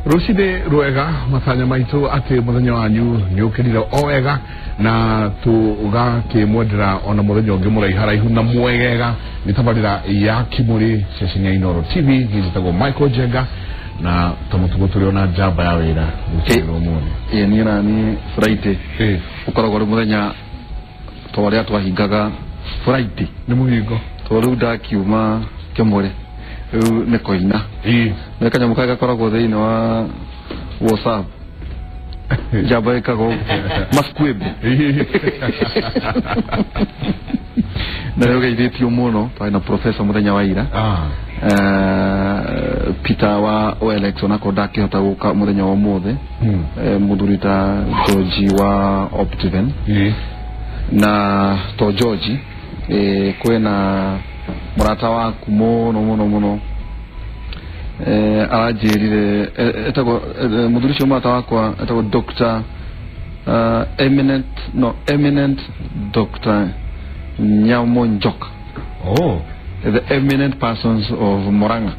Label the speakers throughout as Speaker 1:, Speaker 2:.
Speaker 1: Rucini rwega matanya maitu ati muthenya wanyu ni ukirire o wega na tugakimwendera ona muthenya ungi muraiharaihu na mwegega. Ni tabarira ya Kimuri ceceni ya Inooro TV. Njitagwo Michael Njenga na ta mutugo turi ona njamba ya wira gukirwo muone.
Speaker 2: Ĩĩ, niĩ na niĩ Friday ũkoragwo ũrĩ mũthenya ta ũrĩa twahingaga Friday.
Speaker 1: Ni muhingo.
Speaker 2: Tondũ rĩu ndakiuma Kĩmũrĩ, rĩu nĩ koina nĩ kanyamũ karĩa gakoragwo thĩinĩ wa WhatsApp, njamba ĩkagwo masquib na rĩu geithĩtio mũno. Twarĩ na professor mũthenya wa ira, Peter wa OLX, onakorwo ndakĩhota gũka mũthenya wa ũmũthĩ. Mũthuri ta George wa Optiven na to George, kwĩna mũrata waku mũno mũno mũno, aranjĩrire, etagwo mũthuri ũcio mũrata wakwa etagwo Dr. Eminent, no, Eminent Dr. Nyamonjok.
Speaker 1: Oh.
Speaker 2: The eminent persons of Murang'a.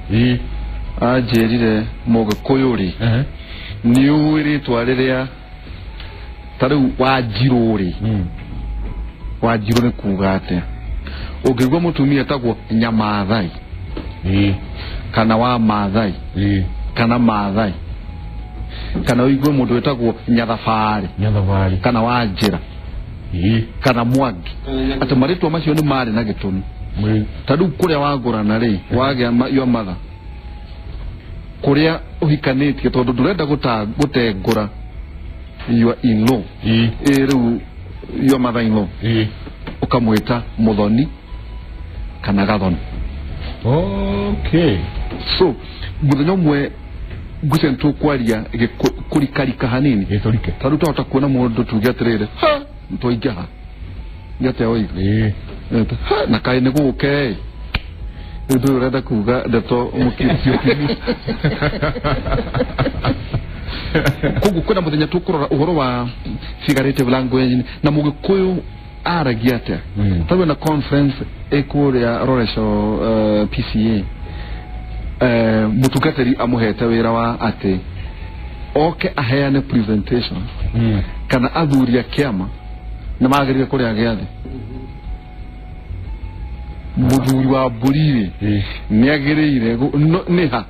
Speaker 2: Anjĩrire, mũgĩkũyũ rĩ, nĩ ũĩ rĩtwa rĩrĩa ta rĩu Wanjirũ rĩ, Wanjirũ nĩ kuga atĩa? Ũngĩigua mũtumia etagwo Nyamathai kana wa Maathai kana Maathai, kana ũigue mũndũ wĩtagwo Nyathabarĩ
Speaker 1: Nyathabarĩ
Speaker 2: kana wa Njĩra kana Mwangi, atĩ marĩtwa macio nĩ marĩ na gĩtũmi. Ta rĩu kũrĩa wagũrana rĩ, wagĩa your mother, kũrĩa ũhikanĩtie, tondũ ndũrenda gũtengũra your in law, ĩ rĩu your mother in law ũkamwĩta Mũthoni kana Gathoni.
Speaker 1: Okay.
Speaker 2: So mũthenya ũmwe ngwĩciria nĩ tũkwaria kũrikarika hanini.
Speaker 1: Gĩtũrike.
Speaker 2: Ta rĩu twahota kuona mũndũ tuge atĩrĩrĩ, "Ha, nĩtwaingĩha nĩ atĩa oiga?" Ha, na kaĩ nĩ gũke ĩ, rĩu ndũĩ ũrenda kuga ndeto mũkĩciũkimu. Koguo kwĩna mũthenya tũkũrora ũhoro wa figurative language na mũgĩkũyũ aragia atĩa. Ta rĩu na conference ĩkũrĩa Roresho, PCA, mũtungatĩri amũhete wĩra wa atĩ oke aheane presentation kana athuri a kĩama nĩ magĩrĩire kũrĩa gĩathĩ. Mũthuri wa mbũri rĩ, nĩ agĩrĩire nĩ ha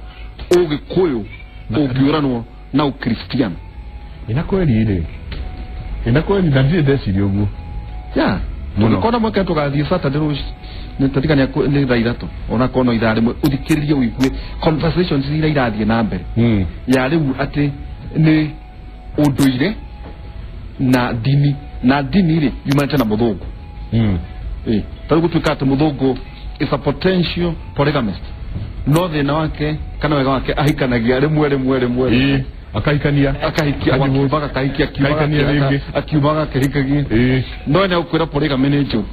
Speaker 2: ũgĩkũyũ ũngĩũranwo na ũkristiano?
Speaker 1: Ina kweli rĩ, ina kweli, na ndirĩ ndeciria ũguo.
Speaker 2: Ya.
Speaker 1: Mũno.
Speaker 2: Tũngĩkona mweke tũgathiĩ Saturday rũci nĩ tatikania nĩ thaa 3, onakorwo no ithaa rĩmwe, ũthikĩrĩrie ũigue conversations iria irathiĩ na mbere ya rĩu atĩ nĩ ũndũire na ndini, na ndini rĩ yumanĩte na mũthũngũ. Ĩ ta rĩu gũtuĩka atĩ mũthũngũ is a potential polygamist, no thĩna wake kana wega wake ahikanagia rĩmwe rĩmwe rĩmwe.
Speaker 1: Ĩĩ, akahikania.
Speaker 2: Akahikia, akiumaga akahikia, akiumaga.
Speaker 1: Akahikania rĩngĩ.
Speaker 2: Akiumaga akĩhikagia. No nĩ ũkwĩra polygamy nĩ njũru.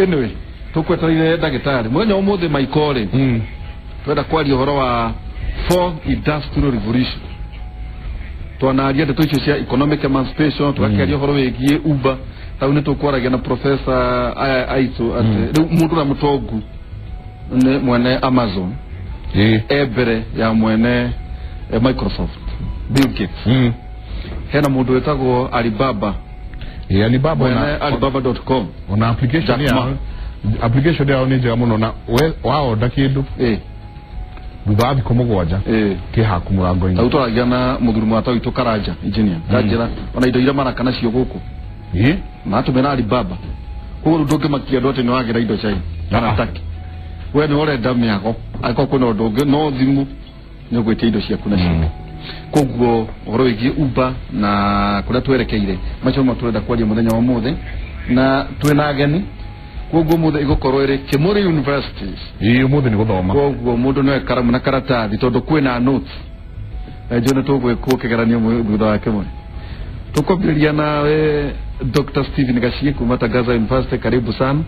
Speaker 2: Anyway, tũkwetereire ndagĩtarĩ mũthenya ũmũthĩ Michael rĩ, twenda kwaria ũhoro wa fourth industrial revolution. Twanaria ndeto icio cia economic emancipation, tũgakĩaria ũhoro wĩgiĩ Uber. Tau nĩ tũkwaragia na professor aya aitũ atĩ rĩu mũndũ ũrĩa mũtongu nĩ mwene Amazon, e mbere ya mwene Microsoft, Bill Gates. Hena mũndũ wĩtagwo Alibaba.
Speaker 1: Ĩĩ, Alibaba.
Speaker 2: Mwene
Speaker 1: ona
Speaker 2: alibaba.com.
Speaker 1: Ona application
Speaker 2: Jack Ma.
Speaker 1: yao, application yao nĩ njega mũno, na we waonda kĩndũ, thutha wa thikũ 7 kĩ haku mũrango-inĩ.
Speaker 2: Tau twaragia na mũthuri mwata witũ Karanja engineer, kanjĩra ona indo iria maraka nacio gũkũ matũmĩra Alibaba. Koguo rĩu ndũngĩmakia andũ atĩ nĩ wagĩra indo China kana Turkey. We nĩ ũrenda mĩago, angĩkorwo kwĩna ũndũ ũngĩ no thimũ nĩ ũgwĩtia indo ciaku nacio. Koguo ũhoro wĩgiĩ Uber na kũrĩa twerekeire, macio nĩmo tũrenda kwaria mũthenya wa ũmũthĩ, na twĩna ageni. Koguo ũmũthĩ ĩgũkorwo ĩrĩ Kimuri Universities.
Speaker 1: Ĩĩ, ũmũthĩ nĩ gũthoma.
Speaker 2: Koguo mũndũ no karamu na karatathi tondũ kwĩna notes, na njũ nĩ tũgwĩkwo kĩgeranio thutha wa Kimuri. Tũkwambĩrĩria nawe Dr. Stephen Gachie kuma Tangaza University. Karibu sana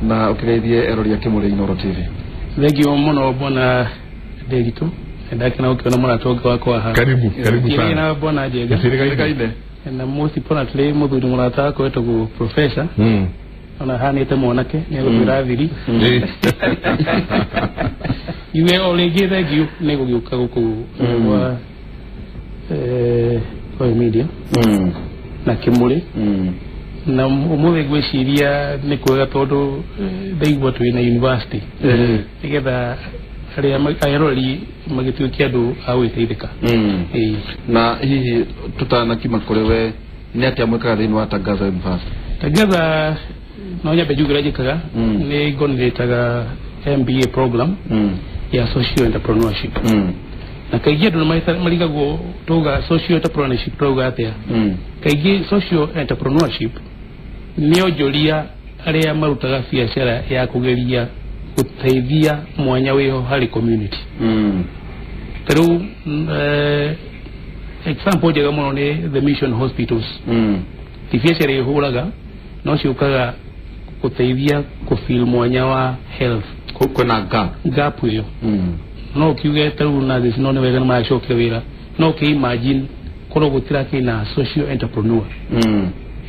Speaker 2: na ũkĩgeithie erori a Kimuri Inooro TV.
Speaker 3: Thengio mũno bwana Nderitu, ndakena gũkĩona mũrata ũngĩ wakwa haha.
Speaker 1: Karibu, karibu sana.
Speaker 3: Na bwana Njenga.
Speaker 1: Gĩtirĩgaine.
Speaker 3: Na most importantly mũthuri mũrata wakwa wetagwo professor. Ona hanite mwanake ni egũtwĩra thiri. Iwe o rĩngĩ thengiũ nĩ gũgĩũka gũkũ gwa kwa media na Kimuri. Na ũmũthĩ ngwĩciria nĩ kwega tondũ ndaigua twĩ na university nĩgetha arĩa eroreri magĩtuĩke andũ a gwĩteithĩka.
Speaker 2: Na hihi tũtanakima kũrĩ we nĩ atĩa mwĩkaga thĩinĩ wa Tangaza University?
Speaker 3: Tangaza no nyambe njuge ũrĩa njĩkaga nĩ ngonirĩtaga MBA program ya social entrepreneurship. Na kaingĩ andũ nĩ marigagwo tuga social entrepreneurship tuga atĩa. Kaingĩ social entrepreneurship nĩ onjoria arĩa marutaga biacara ya kũgeria gũteithia mwanya wĩho harĩ community. Ta rĩu example njega mũno nĩ the mission hospitals. Ti biacara ĩhũraga no ciũkaga gũteithia kũfill mwanya wa health.
Speaker 2: Kwĩna gap
Speaker 3: ĩyo. No kiuge ta rĩu nurses no nĩ wega nĩ maracokire wĩra, no kĩ imagine korwo gũtirakĩ na social entrepreneur,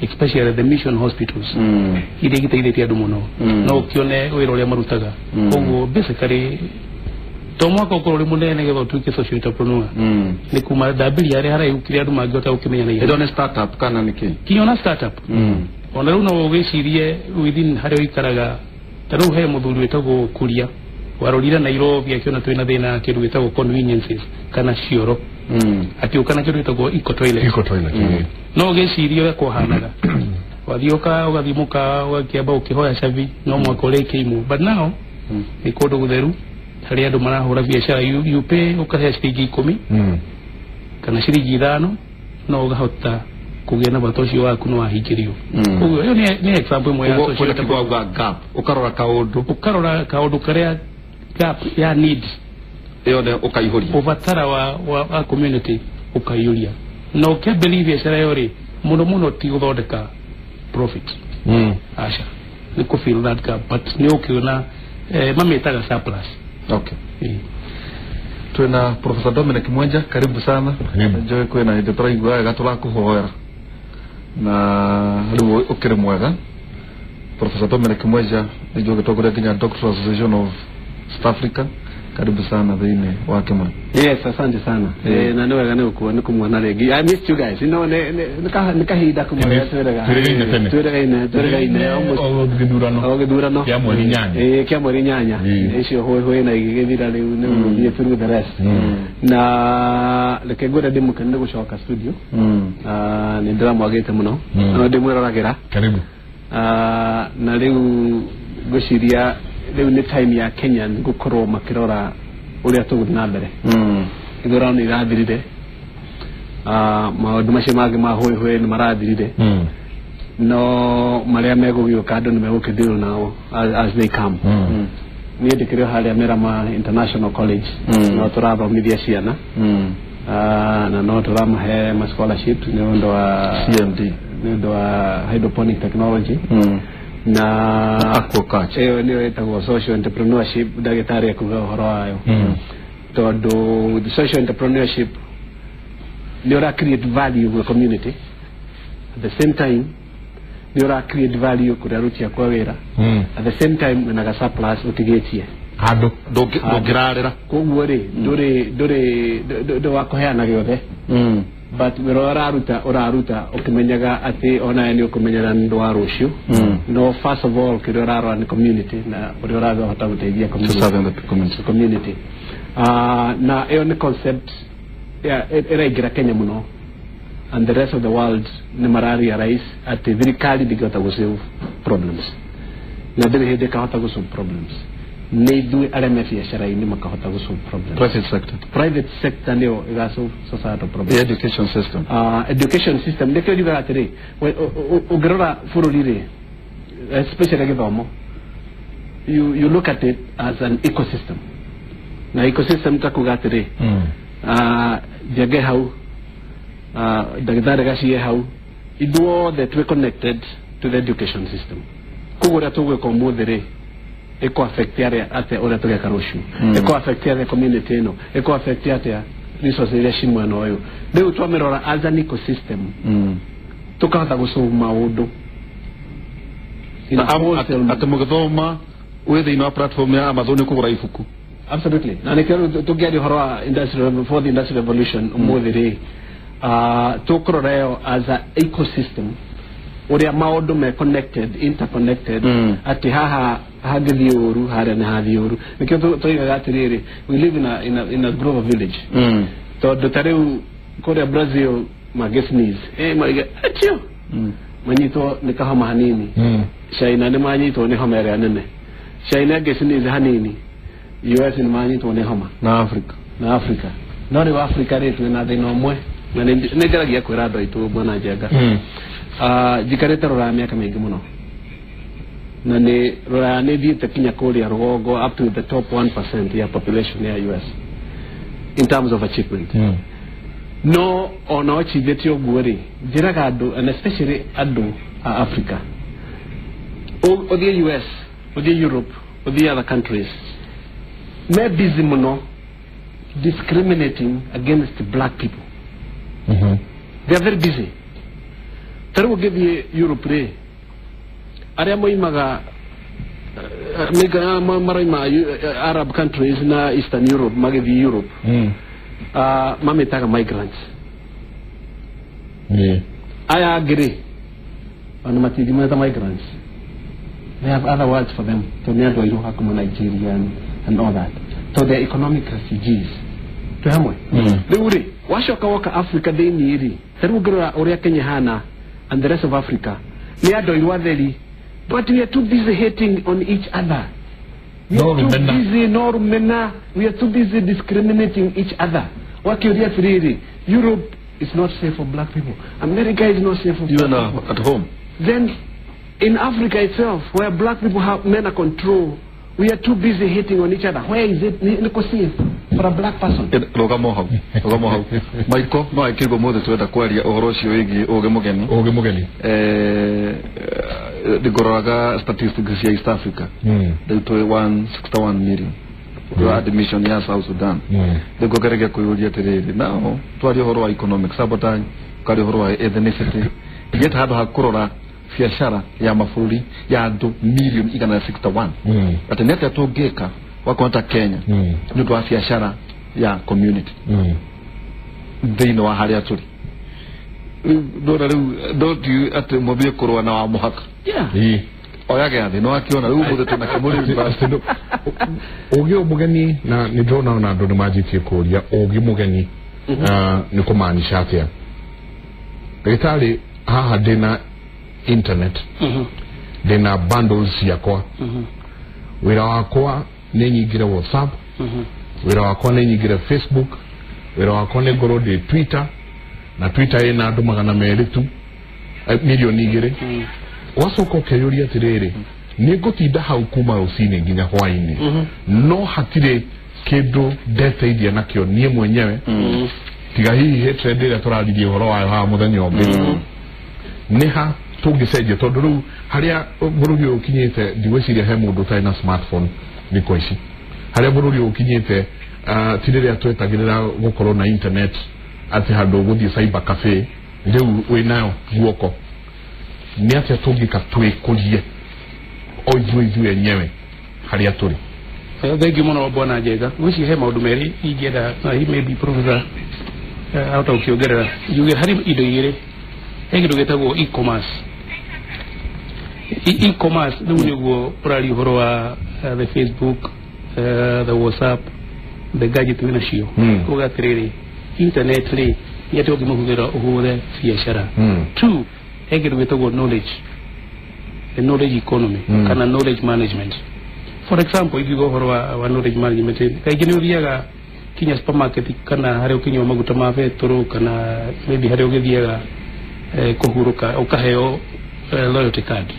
Speaker 3: especially the mission hospitals iria igĩteithĩtie andũ mũno, no ũkĩone wĩra ũrĩa marutaga. Koguo basically to mwaka ũkorwo ũrĩ mũnene nĩgetha ũtuĩke social entrepreneur nĩ kuma ndambĩria harĩa haraihu kĩrĩa andũ mangĩhota gũkĩmenya na ihenya.
Speaker 2: Ĩyo nĩ startup kana nĩ kĩ?
Speaker 3: Kinya ona startup. Ona rĩu no ũgĩcirie within harĩa ũikaraga. Ta rĩu he mũthuri wĩtagwo Kuria warorire Nairobi akĩona twĩna thĩna kĩndũ gĩtagwo conveniences kana cioro, akĩũka na kĩndũ gĩtagwo eco toilet.
Speaker 1: Eco toilet.
Speaker 3: No ũgĩcirie ũrĩa kwahanaga, wathiĩ ũgathiĩ mũkawa ũgakĩamba ũkĩhoya cabi no mwaka ũrĩa ĩkĩimwo, but now nĩ kũndũ gũtheru harĩa andũ marahũra biacara. You pay ũkahe ciringi 10 kana ciringi 5 no ũgahota kũgĩa na bata ũcio waku no wahingĩrio. Koguo ĩyo nĩ example ĩmwe ya social
Speaker 2: entrepreneurship. Gap ũkarora kaũndũ,
Speaker 3: ũkarora kaũndũ karĩa gap ya need
Speaker 2: ĩyo nĩ ũkaihũria
Speaker 3: ũbatara wa community ũkaihũria. Na ũkĩambĩrĩria biacara ĩyo rĩ, mũno mũno ti gũthondeka profit, aca nĩ kũ fill that gap, but nĩ ũkĩona mamĩtaga surplus.
Speaker 2: Okay. Twina Professor Dominic Mwenja, karibu sana. Njũĩ kwĩna hĩndĩ tũraigua wega tũrakũhoera na rĩu ũkĩrĩ mwega. Professor Dominic Mwenja nĩ ũgĩtongoria nginya Doctoral Association of South Africa. Karibu sana thĩinĩ wa Kimuri.
Speaker 4: Yes, asante sana. Na nĩ wega nĩ kũmuona rĩngĩ. I missed you guys. You know, nĩ kahinda kũmwe twĩrĩgaine
Speaker 1: o gĩthurano
Speaker 4: kĩa
Speaker 1: mweri 8.
Speaker 4: Kĩa mweri 8. Icio hũĩ na igĩgĩthira rĩu nĩ gũthiĩ through the rest. Na reke ngwĩre ndĩ mũkenu nĩ gũcoka studio. Nĩ ndĩramwagĩte mũno. No ndĩmwĩroragĩra.
Speaker 1: Karibu.
Speaker 4: Na rĩu ngwĩciria rĩu nĩ time ya Kenya gũkorwo makĩrora ũrĩa tũgũthiĩ na mbere. Ithurano nĩ irathirire, maũndũ macio mangĩ ma hũĩ nĩ marathirire, no marĩa megũgĩũka andũ nĩ megũkĩdeal nao as they come. Niĩ ndĩkĩrĩ o harĩa Merama International College, no tũrathomithia ciana, na no tũramahe ma scholarship nĩ ũndũ wa
Speaker 2: CMD,
Speaker 4: nĩ ũndũ wa hydroponic technology na
Speaker 2: aquaculture.
Speaker 4: Ĩyo nĩyo ĩtagwo social entrepreneurship, ndagĩtarĩ ekuga ũhoro wayo. Tondũ the social entrepreneurship nĩ ũra create value gwĩ community, at the same time nĩ ũra create value kũrĩ aruti akwa wĩra, at the same time wĩna ga surplus ũtigĩtie
Speaker 1: handũ
Speaker 2: ndũngĩrarĩra.
Speaker 4: Koguo rĩ ndũrĩ ndũ wa kũheana gĩothe, but wĩra ũraruta ũraruta ũkĩmenyaga atĩ onawe nĩ ũkũmenyera nĩ ũndũ wa rũciũ. No first of all kĩrĩa ũrarora nĩ community na ũrĩa ũrahota gũteithia community. Na ĩyo nĩ concept ĩraingĩra Kenya mũno, and the rest of the world nĩ mara realize atĩ thirikari ndĩngĩhota gũ solve problems, na ndĩrĩ hĩndĩ ĩkahota gũ solve problems. Nĩ ithuĩ arĩa me biacara-inĩ makahota gũ solve problems. Private sector nĩyo ĩga solve societal problems.
Speaker 2: The education system.
Speaker 4: Education system nĩkĩo njugaga atĩrĩ, ũngĩrora bũrũri rĩ, especially gĩthomo, you look at it as an ecosystem. Na ecosystem ta kuga atĩrĩ, Njenge hau, ndagĩtarĩ Gacie hau, ithuothe twĩ connected to the education system. Koguo ũrĩa tũgwĩka ũmũthĩ rĩ, ĩkũ affect arĩa atĩa ũrĩa tũgeka rũciũ, ĩkũ affect atĩa community ĩno, ĩkũ affect atĩa resources iria ci mwena ũyũ. Rĩu twamĩrora as an ecosystem, tũkahota gũsolve maũndũ In a wholesale
Speaker 2: Atĩ mũgĩthoma wĩ thĩinĩ wa platform ya Amazon kũgũra ibuku.
Speaker 4: Absolutely. Na nĩkĩo tũngĩaria ũhoro wa industrial fourth industrial revolution ũmũthĩ rĩ, tũkũrora ĩyo as a ecosystem ũrĩa maũndũ me connected, interconnected, atĩ haha hangĩthiĩ ũru, harĩa nĩ hathiĩ ũru. Nĩkĩo tũigaga atĩrĩrĩ, we live in a global village, tondũ ta rĩu kũrĩa Brazil mangĩ sneeze, mariga achio, manyitwo nĩ kahoma hanini. China nĩ manyitwo nĩ homa ĩrĩa nene. China ĩngĩ sneeze hanini, US nĩ manyitwo nĩ homa.
Speaker 2: Na Africa.
Speaker 4: Na Africa. No rĩu Africa rĩ, twĩna thĩna ũmwe, na nĩ ngeragia kwĩra andũ aitũ, Bwana Njenga. Njikarĩte Rũraya mĩaka mĩingĩ mũno, na nĩ Rũraya nĩ thiĩte kinya kũrĩa rũgongo, up to the top 1% ya population ya US in terms of achievement. No ona ochithĩte ũguo rĩ, njĩraga andũ, and especially andũ a Africa, ũthiĩ US, ũthiĩ Europe, ũthiĩ other countries, me busy mũno discriminating against black people. They are very busy. Ta rĩu ũngĩthiĩ Europe rĩ, arĩa moimaga maroima Arab countries na Eastern Europe magĩthiĩ Europe, mamĩtaga migrants. Aya angĩ rĩ, ona matingĩmeta migrants, they have other words for them, to nĩ andũ airũ hakuma Nigeria and all that, so they're economic refugees. Twĩ hamwe? Rĩu rĩ, wacoka woka Africa thĩinĩ rĩ, ta rĩu ũngĩrora ũrĩa Kenya hana and the rest of Africa, nĩ andũ airũ atheri, but we are too busy hating on each other. We
Speaker 1: No
Speaker 4: are too
Speaker 1: rumena.
Speaker 4: busy, no rumena. We are too busy discriminating each other. Wakiuria atĩrĩrĩ, Europe is not safe for black people, America is not safe for
Speaker 2: Even
Speaker 4: black people.
Speaker 2: At home.
Speaker 4: Then in Africa itself, where black people have men are control, we are too busy hating on each other. Where is it niko safe for a black person?
Speaker 2: Rũgamo hau, rũgamo hau, Michael. No akĩrwo mũthĩ twenda kwaria ũhoro ũcio wĩgiĩ ũgĩ mũgeni.
Speaker 1: Ũgĩ mũgeni.
Speaker 2: Ngũroraga statistics cia East Africa, rĩu twĩ 161 million wa admission ya South Sudan. Rĩu ngũgeregia kwĩyũria atĩrĩrĩ, nao twaria ũhoro wa economic sabotage, twaria ũhoro wa ethnicity, yet handũ ha kũrora biacara ya mabũrũri ya andũ million 161, atĩ nĩ atĩa tũngĩka wakorwo ta Kenya nĩ ũndũ wa biacara ya community thĩinĩ wa harĩa tũrĩ? Rĩu ndona rĩu ndoti atĩ mwambie kũrũa na wa mũhaka. Oya gĩathĩ no akĩona rĩu ũmũthĩ twĩna kĩmũrĩ.
Speaker 1: Ũgĩ ũyũ mũgeni, na nĩ ndĩrona ona andũ nĩ manjĩtie kũria ũgĩ mũgeni nĩ kũmaanisha atĩa. Ndagĩtarĩ, haha ndĩna internet, ndĩna bundles ciakwa, wĩra wakwa nĩ nyingĩre WhatsApp, wĩra wakwa nĩ nyingĩre Facebook, wĩra wakwa nĩ ngorwo ndĩ Twitter, na Twitter ĩna andũ 200 tu, 2 million. Wacoka ũkeyũria atĩrĩrĩ, nĩ ngũtinda hau kuma rũcinĩ nginya hwainĩ, no hatirĩ kĩndũ ndeteithia nakĩo niĩ mwenyewe, tiga hihi hatred ĩrĩa tũraririe ũhoro wayo haha mũthenya ũngĩ. Nĩ ha tũngĩcenjia? Tondũ rĩu harĩa bũrũri ũyũ ũkinyĩte, ndigwĩciria he mũndũ ũtarĩ na smartphone thikũ ici. Harĩa bũrũri ũyũ ũkinyĩte, ti rĩrĩa twetagĩrĩra gũkorwo na internet atĩ handũ ũgũthiĩ cyber cafe, rĩu wĩnayo guoko. Nĩ atĩa tũngĩka twĩkũrie o ithuĩ enyewe harĩa tũrĩ?
Speaker 3: Thank you mũno, Bwana Njenga. Ngwĩciria he maũndũ merĩ ingĩenda na hihi maybe professor ahota gũkĩongerera. Njuge harĩ indo igĩrĩ. He kĩndũ gĩtagwo e-commerce. E-commerce rĩu nĩguo ũraria ũhoro wa the Facebook, the WhatsApp, the gadget wĩ nacio. Kuga atĩrĩrĩ, internet rĩ, nĩ atĩ ũngĩmĩhũthĩra ũhũre biacara. Two, he kĩndũ gĩtagwo knowledge, the knowledge economy, kana knowledge management. For example, ingiuga ũhoro wa knowledge management, kaingĩ nĩ ũthiaga kinya supermarket kana harĩa ũkĩnyua maguta ma betũrũ, kana maybe harĩa ũgĩthiaga kũhurũka, ũkaheo loyalty card.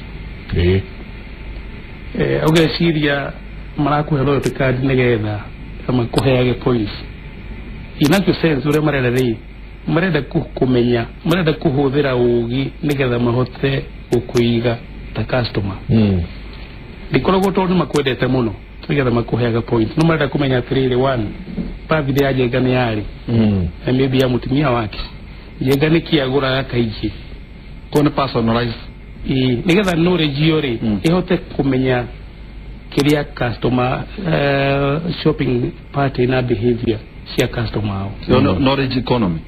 Speaker 3: Ũgeciria marakũhe loyalty card nĩgetha makũheage points. In actual sense, ũrĩa marenda rĩ, marenda kũmenya, marenda kũhũthĩra ũgĩ nĩgetha mahote gũkũiga ta customer. Ndikoragwo tondũ nĩ makwendete mũno nĩgetha makũheaga points, no marenda kũmenya atĩrĩrĩ, one, birthday ya Njenga nĩ yarĩ, na maybe ya mũtumia wake Njenga nĩ kĩ agũraga kaingĩ.
Speaker 2: Ko nĩ personalized.
Speaker 3: Nĩgetha knowledge iyo rĩ ĩhote kũmenya kĩrĩa customer shopping pattern na behavior cia customer ao.
Speaker 2: Knowledge economy.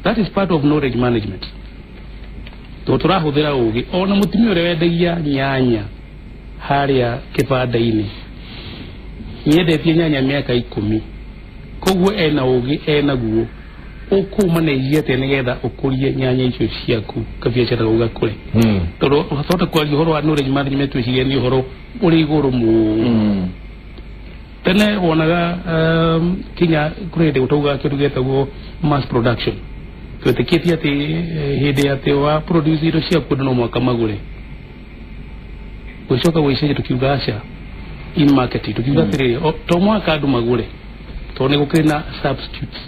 Speaker 3: That is part of knowledge management. Tondũ tũrahũthĩra ũgĩ ona mũtumia ũrĩa wendagia nyanya harĩa kĩbanda-inĩ nĩendetie nyanya mĩaka 10 koguo ena ũgĩ enaguo ũkũmanĩria atĩa nĩgetha ũkũrie nyanya icio ciaku kabiacara kau gakũre. Tondũ twahota kwaria ũhoro wa knowledge management twĩcirie nĩ ũhoro ũrĩ igũrũ mũno. Tene wonaga kinya kũrĩ hĩndĩ gũtaugaga kĩndũ gĩtagwo mass production. Twetĩkĩtie atĩ hĩndĩ atĩ wa produce indo ciaku andũ no mũhaka magũre. Gũcoka gwĩcenjia tũkiuga aca in marketing tukiuga atĩrĩrĩ to mũhaka andũ magũre tondũ nĩ gũkĩrĩ na substitutes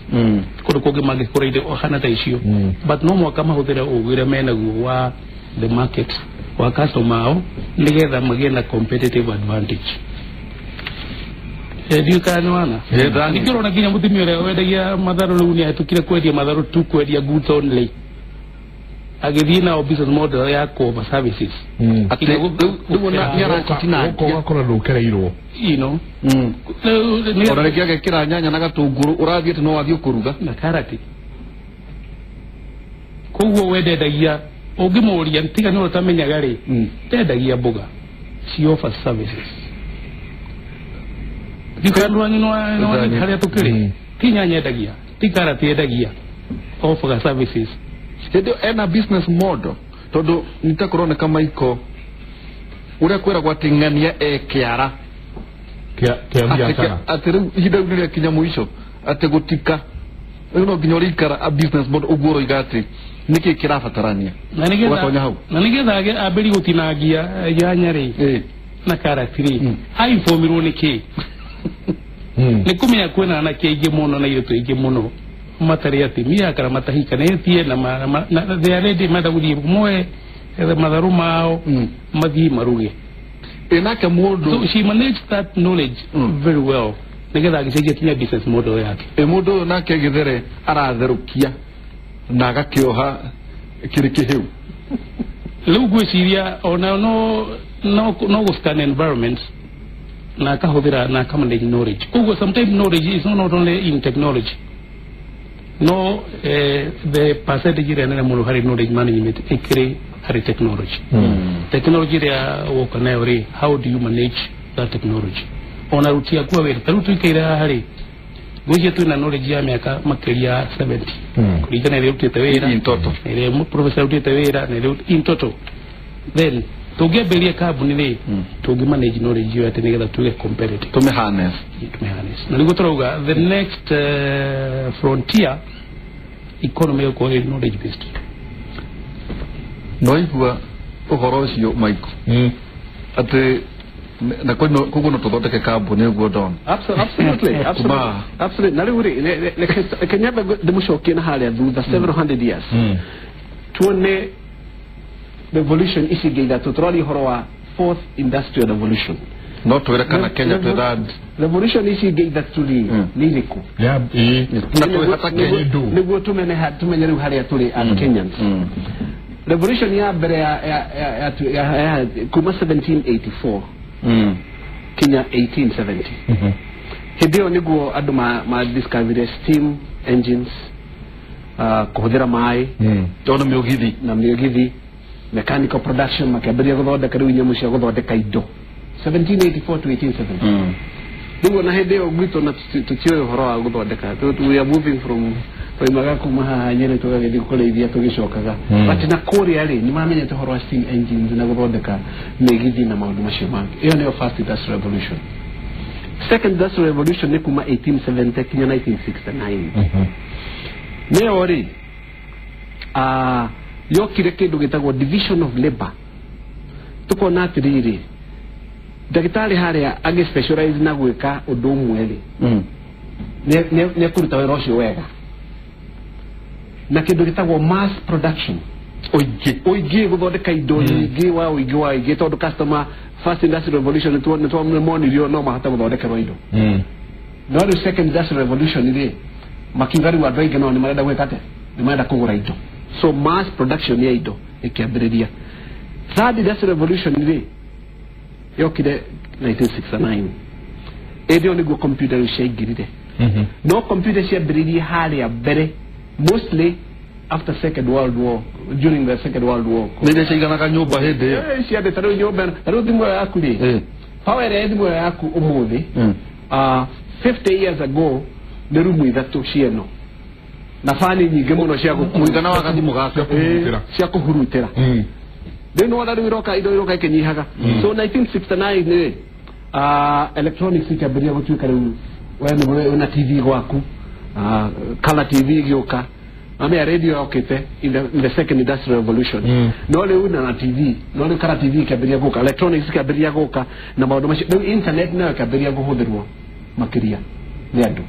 Speaker 3: kũndũ kũngĩ mangĩkũra indo hana ta icio, but no mũhaka mahũthĩre ũgĩ ũrĩa menaguo wa the market wa customer ao nĩgetha magĩe na competitive advantage. Ndiũĩ kana nĩ wana ningĩ ũrona nginya mũtumia ũrĩa wendagia matharũ rĩu nĩ ahĩtũkire kwendia matharũ tu kwendia goods only agĩthiĩ nao business model ya kuoba services.
Speaker 1: Ũgakora ndũkereirwo
Speaker 3: you know.
Speaker 2: Ona rĩngĩ agekĩra nyanya na gatũngũrũ ũrathiĩ atĩ no wathiĩ kũruga
Speaker 3: na karati. Koguo we ndendagia ũngĩmũria tiga nĩ ũtamenyaga rĩ ndendagia mboga, she offers services. Ndikandu harĩa tũkĩrĩ ti nyanya endagia ti karati endagia, offer services.
Speaker 2: Hĩndĩ ena business model tondũ nĩtakũroneka maiko ũrĩa kwĩragwo atĩ ng'ania e kĩara atĩ rĩu ihinda rĩu nĩrĩakinya mũico atĩ gũtika rĩu no nginya ũrĩikara a business model ũguo ũroiga atĩ nĩkĩ kĩrabatarania ũgatonya hau
Speaker 3: na nĩgetha ambĩrĩrie gũtinangia nyanya rĩ na karati rĩ ainformirwo nĩkĩ nĩ kũmenya kwĩna anake aingĩ mũno na airĩtu aingĩ mũno matarĩ atumia kana matahikanĩtie na they are ready menda gũthiĩ moe matharũ mao mathiĩ maruge.
Speaker 2: Nake mũndũ
Speaker 3: so she managed that knowledge very well nĩgetha agĩcenjia kinya business model yake.
Speaker 2: Mũndũ ũyũ nake gĩthere aratherũkia na agakĩoha kĩrĩ kĩhĩu.
Speaker 3: Rĩu ngwĩciria ona no gũ scan environment na akahũthĩra na akamanage knowledge. Koguo sometimes knowledge is not only in technology. No the percentage ĩrĩa nene mũno harĩ knowledge management ĩkĩrĩ harĩ technology. Technology ĩrĩa woka nayo rĩ, how do you manage that technology? Ona ruti aku a wĩra ta rĩu tũikaire haha rĩ ngwĩciria twĩna knowledge ya mĩaka makĩria 70 kũringana ĩrĩa ũrutĩte wĩra
Speaker 2: in total
Speaker 3: ĩrĩa professor ũrutĩte wĩra na ĩrĩa in total. Then tũngĩambĩrĩria kambuni rĩ tũngĩ manage knowledge ĩyo atĩ nĩgetha tuge competitive
Speaker 2: tũmĩ harness.
Speaker 3: Na nĩguo tũrauga the next frontier economy ĩgũkorwo ĩ knowledge based.
Speaker 2: No igua ũhoro ũcio Michael atĩ na koguo no tũthondeke kambuni ũguo ndona.
Speaker 4: Absolutely, absolutely. Na rĩu rĩ reke nyambe ndĩmũcokie na harĩa thutha several hundred years tuone revolution ici ingĩ ithatũ. Tũraria ũhoro wa fourth industrial revolution.
Speaker 2: No twĩre kana Kenya twĩ third
Speaker 4: revolution ici ingĩ ithatũ rĩ nĩ irĩkũ? Nĩguo tũmenye rĩu harĩa tũrĩ as Kenyans. Revolution ya mbere ya kuma 1784 kinya 1870. Hĩndĩ ĩyo nĩguo andũ ma discovered steam engines, kũhũthĩra maĩ
Speaker 2: ona mĩũgithi
Speaker 4: na mĩũgithi, mechanical production, makĩambĩrĩria gũthondeka rĩu nyamũ cia gũthondeka indo 1784 to 1870. Rĩu ona hĩndĩ ĩyo gwitũ na tũtiũĩ ũhoro wa gũthondeka. We are moving from twaimaga kuma haha Nyĩrĩ tũgagĩthiĩ kũrĩithia tũgĩcokaga, but na kũrĩa rĩ nĩmamenyete ũhoro wa steam engines na gũthondeka mĩgithi na maũndũ macio mangĩ. Ĩyo nĩyo first industrial revolution. Second industrial revolution nĩ kuma 1870 kinya 1969. Nĩyo rĩ yokire kĩndũ gĩtagwo division of labor. Tũkona atĩrĩrĩ ndagĩtarĩ harĩa agĩ specialize na gwĩka ũndũ ũmwe rĩ nĩ ekũruta wĩra ũcio wega. Na kĩndũ gĩtagwo mass production, ũingĩ gũthondeka indo nyingĩ wa ũingĩ wa ũingĩ tondũ customer first industrial revolution nĩtwamonirio no mahote gũthondekerwo indo. No rĩu second industrial revolution rĩ makiuga rĩu andũ aingĩ no nĩ marenda gwĩka atĩa, nĩ marenda kũgũra indo. So mass production ya indo ĩkĩambĩrĩria. Third industrial revolution rĩ yokire 1969. Ĩndĩ ĩyo nĩguo computer rĩu ciaingĩrire. No computer ciambĩrĩirie harĩa mbere, mostly after Second World War, during the Second World War.
Speaker 2: Nä iria ciaiganaga nyũmba hĩndĩ ĩyo.
Speaker 4: Ciandĩ ta rĩu nyũmba ĩno, ta rĩu thimũ ĩyo yaku rĩ, power ĩrĩa ĩ thimũ ĩyo yaku ũmũthĩ, 50 years ago nĩ rumu ithatũ cieno na bani nyingĩ mũno cia
Speaker 2: Mũigana wa gathimũ gaka.
Speaker 4: Cia kũhurutĩra. Rĩu nĩwona rĩu iroka indo iroka ikĩnyihaga. So 1969 rĩ, electronics ikĩambĩrĩria gũtuĩka rĩu we nĩ wĩna TV gwaku, color TV ĩgĩũka. Amea radio yokĩte in the second industrial revolution. No rĩu na TV, no rĩu color TV ikĩambĩrĩria gũka, electronics ikĩambĩrĩria gũka na maũndũ macio. Rĩu internet nayo ĩkĩambĩrĩria kũhũthĩrwo makĩria nĩ andũ,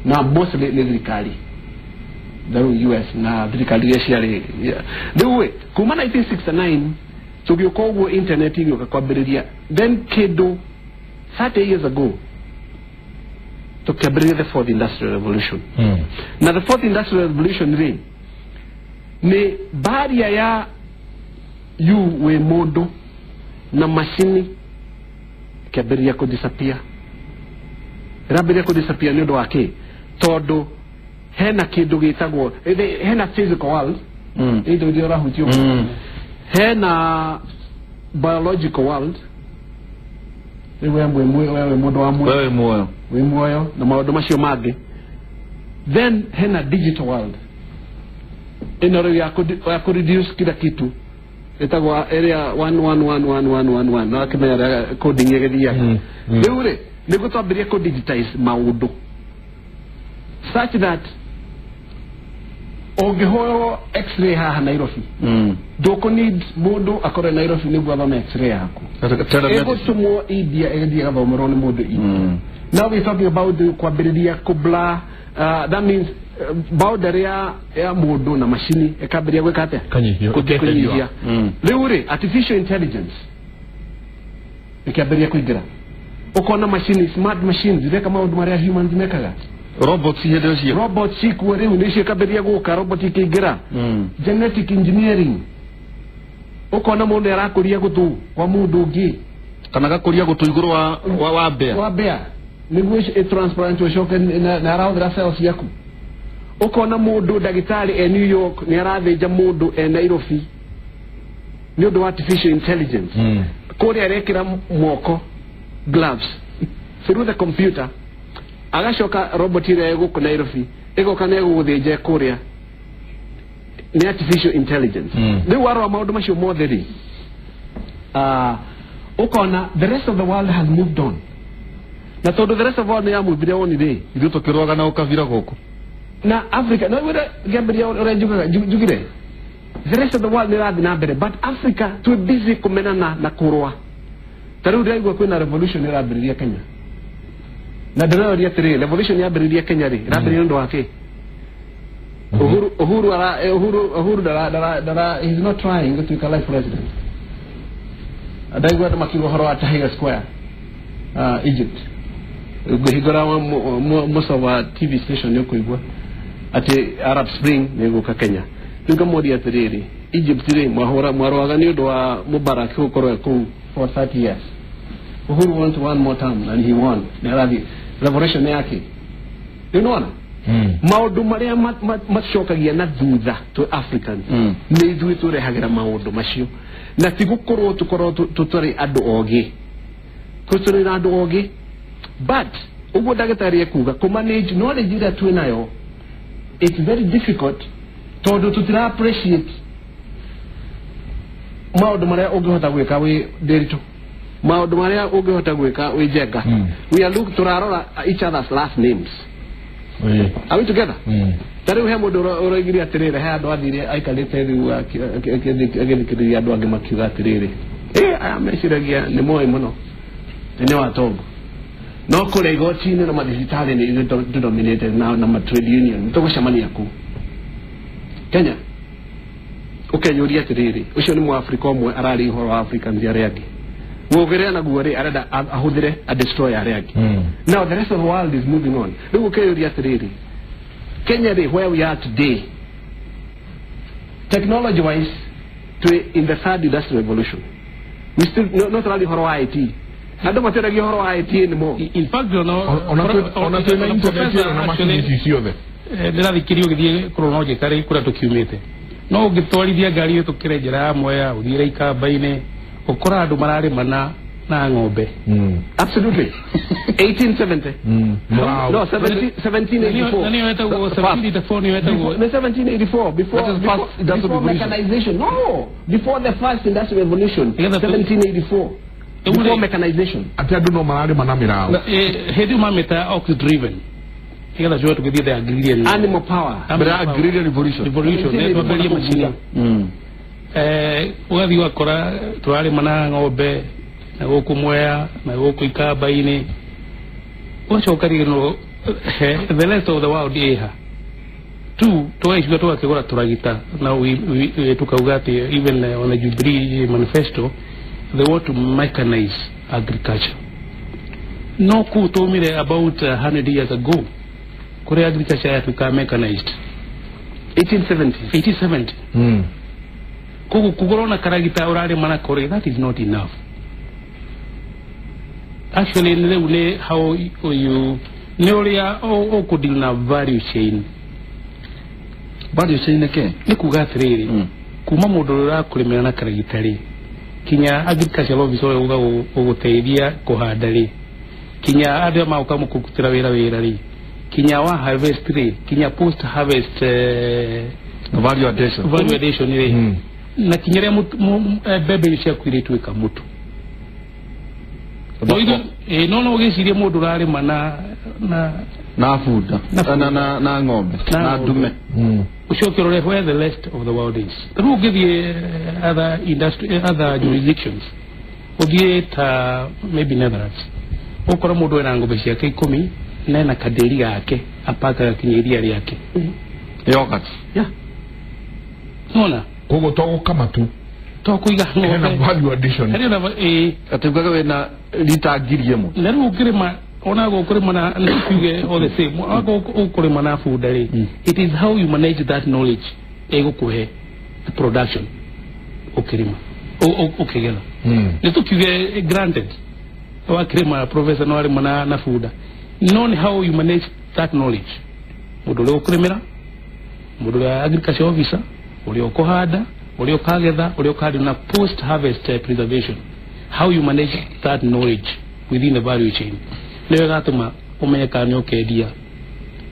Speaker 4: na mostly nĩ thirikari rĩu US na thirikari iria ciarĩ rĩu ĩ kuma 1969 tũgĩũka ũguo internet ĩgĩũka kwambĩrĩria. Then kĩndũ 30 years ago tũkĩambĩrĩria the fourth industrial revolution. Na the fourth industrial revolution rĩ nĩ barrier ya you wĩ mũndũ na macini ĩkĩambĩrĩria kũ-disappear. Ĩrambĩrĩria kũ-disappear nĩ ũndũ wa kĩ? Tondũ hena kĩndũ gĩtagwo hena physical world, indo iria ũrahutia ũguo. Hena biological world, rĩu we wĩ mũndũ wa mwĩrĩ,
Speaker 2: Wewe muoyo,
Speaker 4: wĩ muoyo na maũndũ macio mangĩ. Then hena digital world ĩno rĩu ya kũ reduce kila kitu, ĩtagwo area 11111111, na akĩmenya ũrĩa coding ĩgĩthiaga. Rĩu rĩ nĩguo twambĩrĩrie kũ digitize maũndũ such that ũngĩhũrwo x-ray haha Nairobi, ndũkũ need mũndũ akorwo Nairobi nĩguo athome x-ray yaku. Ĩgũtũmwo India ĩgĩthiĩ ĩgathomerwo nĩ mũndũ India. Now we're talking about kwambĩrĩria kũbla, that means boundary ya mũndũ na macini ĩkambĩrĩria gwĩka atĩa? Kũnyihia. Rĩu rĩ artificial intelligence ĩkĩambĩrĩria kũingĩra, ũkona macini, smart machines ireka maũndũ marĩa humans mekaga.
Speaker 2: Robots hĩndĩ ĩyo ciĩ
Speaker 4: robots cikuo rĩu nĩcio ikambĩrĩria gũka, robot ikĩingĩra. Genetic engineering, ũkona mũndũ arakũria gũtũ kwa mũndũ ũngĩ,
Speaker 2: kana gakũria gũtũ igũrũ wa mbĩa,
Speaker 4: wa mbĩa nĩguo ĩ-transplant ũcoke na arahũthĩra cells ciaku. Ũkona mũndũ ndagĩtarĩ e New York nĩ arathĩnja mũndũ e Nairobi nĩ ũndũ wa artificial intelligence. Kũrĩa arekĩra moko gloves through the computer, agacoka robot ĩrĩa ĩgũkũ Nairobi ĩgoka na ĩgũgũthĩnja kũrĩa, nĩ artificial intelligence. Rĩu warora maũndũ macio mothe rĩ, ũkona the rest of the world has moved on. Na tondũ the rest of the world nĩ yamuvire on rĩ,
Speaker 2: ithuĩ tũkĩrũaga na ũkabira gũkũ
Speaker 4: na Africa no wĩra ngĩambĩrĩria ũrĩa njugire, the rest of the world nĩ ĩrathiĩ na mbere, but Africa twĩ busy kũmenana na kũrũa. Ta rĩu ndĩraigua kwĩna revolution ĩrambĩrĩria Kenya, na ndĩroria atĩrĩrĩ, revolution yambĩrĩria Kenya rĩ, ĩrambĩrĩria nĩ ũndũ wa kĩ? Uhuru dara he's not trying gũtuĩka life president. Ndaigua andũ makiuga ũhoro wa Tahrir Square, Egypt. Ngĩhingũra most of our TV station nĩ ũkũigua atĩ Arab Spring nĩ ĩgũka Kenya. Rĩu ngamoria atĩrĩrĩ, Egypt rĩ mwarũaga nĩ ũndũ wa Mubarak gũkorwo e kũu for 30 years. Uhuru wants one more term and he won. Nĩ arathiĩ revolution yake. Rĩu nĩwona maũndũ marĩa macokagia na thutha tũ Africans nĩ ithuĩ tũrehagĩra maũndũ macio, na ti gũkorwo tũkorwo tũtarĩ andũ ogĩ, tũtarĩ na andũ ogĩ, but ũguo ndagĩtarĩ ekuga kũ manage knowledge ĩrĩa twĩ nayo, it's very difficult tondũ tũtira appreciate maũndũ marĩa ũngĩhota gwĩka wĩ Ndiritu, maũndũ marĩa ũngĩhota gwĩka wĩ Njenga. We are look tũrarora each other's last names. Are we together? Ta rĩu he mũndũ ũroigire atĩrĩrĩ, he andũ athire aikarĩte rĩu agĩthikĩrĩria andũ angĩ makiuga atĩrĩrĩ, aya meciragia nĩ moĩ mũno nĩ watongo, no kũrĩa igoti-inĩ na mathibitarĩ nĩ ithuĩ dominated na trade union, tũgũcemania kũu Kenya. Ũkenyũria atĩrĩrĩ, ũcio nĩ Mũafrika ũmwe araria ũhoro wa Africans arĩa angĩ, ũgĩrĩa naguo rĩ arenda ahũthĩre a destroy arĩa angĩ. Now the rest of the world is moving on. Rĩu ũkeyũria atĩrĩrĩ, Kenya rĩ, where we are today, technology wise, twĩ in the third industrial revolution. We still no tũraria ũhoro wa IT. Andũ matĩragia ũhoro wa IT anymore.
Speaker 3: In fact,
Speaker 1: ona twĩna internet na macini ici ciothe.
Speaker 3: Ndĩrathikirie ũgĩthiĩ chronologically kũrĩa tũkiumĩte. No ũngĩtwarithia ngari ũtũkĩre njĩra ya Mwea, ũthiĩre Ikamba-inĩ, ũkora andũ mararĩma na ng'ombe.
Speaker 4: Absolutely. 1870. No, 1784.
Speaker 3: Na nĩyo 1784 nĩyo ĩtagwo.
Speaker 4: 1784 before mechanization. No, before the first industrial revolution. 1784. Before mechanization.
Speaker 1: Ati andũ no mararĩma na mĩraũ.
Speaker 3: Hĩndĩ mamĩta ox driven. Nĩgetha tũcoke tũgĩthiĩ the agrarian
Speaker 4: animal power.
Speaker 2: Mbere ya agrarian revolution.
Speaker 3: Revolution nĩ twambĩrĩrie macini. Ũgathiĩ ũgakora tũrarĩma na ng'ombe na gũkũ Mwea na gũkũ Ikamba-inĩ, ũgacoka rĩngĩ the rest of the world ĩha tu tũgagĩciga tũgakĩgũra tũragita na tukauga atĩ even on the Jubilee manifesto they want to mechanize agriculture. No kũu tũmire about 100 years ago kũrĩa agriculture yatuĩkaga mechanized.
Speaker 4: 1870.
Speaker 3: Koguo kũgũra na karagita ũrarĩma nako rĩ, that is not enough. Actually rĩu nĩ how you nĩ ũrĩa ũkũdeal na value chain.
Speaker 2: Value chain nĩ kĩ?
Speaker 3: Nĩ kuga atĩrĩrĩ, kuma mũndũ ũrĩa ũrakũrĩmĩra na karagita rĩ, kinya agricultural officer ũrĩa ũga gũgũteithia kũhanda rĩ, kinya andũ arĩa magoka kũrutĩra wĩra rĩ, kinya wa harvest rĩ, kinya post harvest
Speaker 2: value addition.
Speaker 3: Value addition rĩ, na kinya rĩrĩa mbembe ciaku irĩtuĩka mũtu. No ũgĩcirie mũndũ ũrarĩma na
Speaker 2: bunda na ng'ombe na ndume,
Speaker 3: ũcoke ũrore where the rest of the world is. Rĩu ũngĩthiĩ other industry, other jurisdictions, ũthiĩ ta maybe Netherlands, ũkora mũndũ ena ng'ombe ciake 10 na ena kaderi gake apakaga kinya iria rĩake.
Speaker 2: Yogurt.
Speaker 3: Yeah. Nona
Speaker 1: koguo to gũkama tu,
Speaker 3: to kũiga ng'ombe
Speaker 1: hena value addition.
Speaker 3: Hena
Speaker 2: atĩ ugaga wĩna lita 1000
Speaker 3: na rĩu ũngĩrĩma ona gũkũrĩma na kiuge all the same, ũkũrĩma na bunda rĩ, it is how you manage that knowledge ĩgũkũhe the production ũkĩrĩma ũkĩgetha. Nĩ tũkiuge granted wakĩrĩma professor no arĩma na bunda, no nĩ how you manage that knowledge. Mũndũ ũrĩa ũkũrĩmĩra, mũndũ ũrĩa agriculture officer, ũrĩa ũkũhanda, ũrĩa ũkagetha, ũrĩa ũkahanda na post harvest preservation, how you manage that knowledge within the value chain nĩyo ĩgatũma ũmenye kana nĩ ũkendia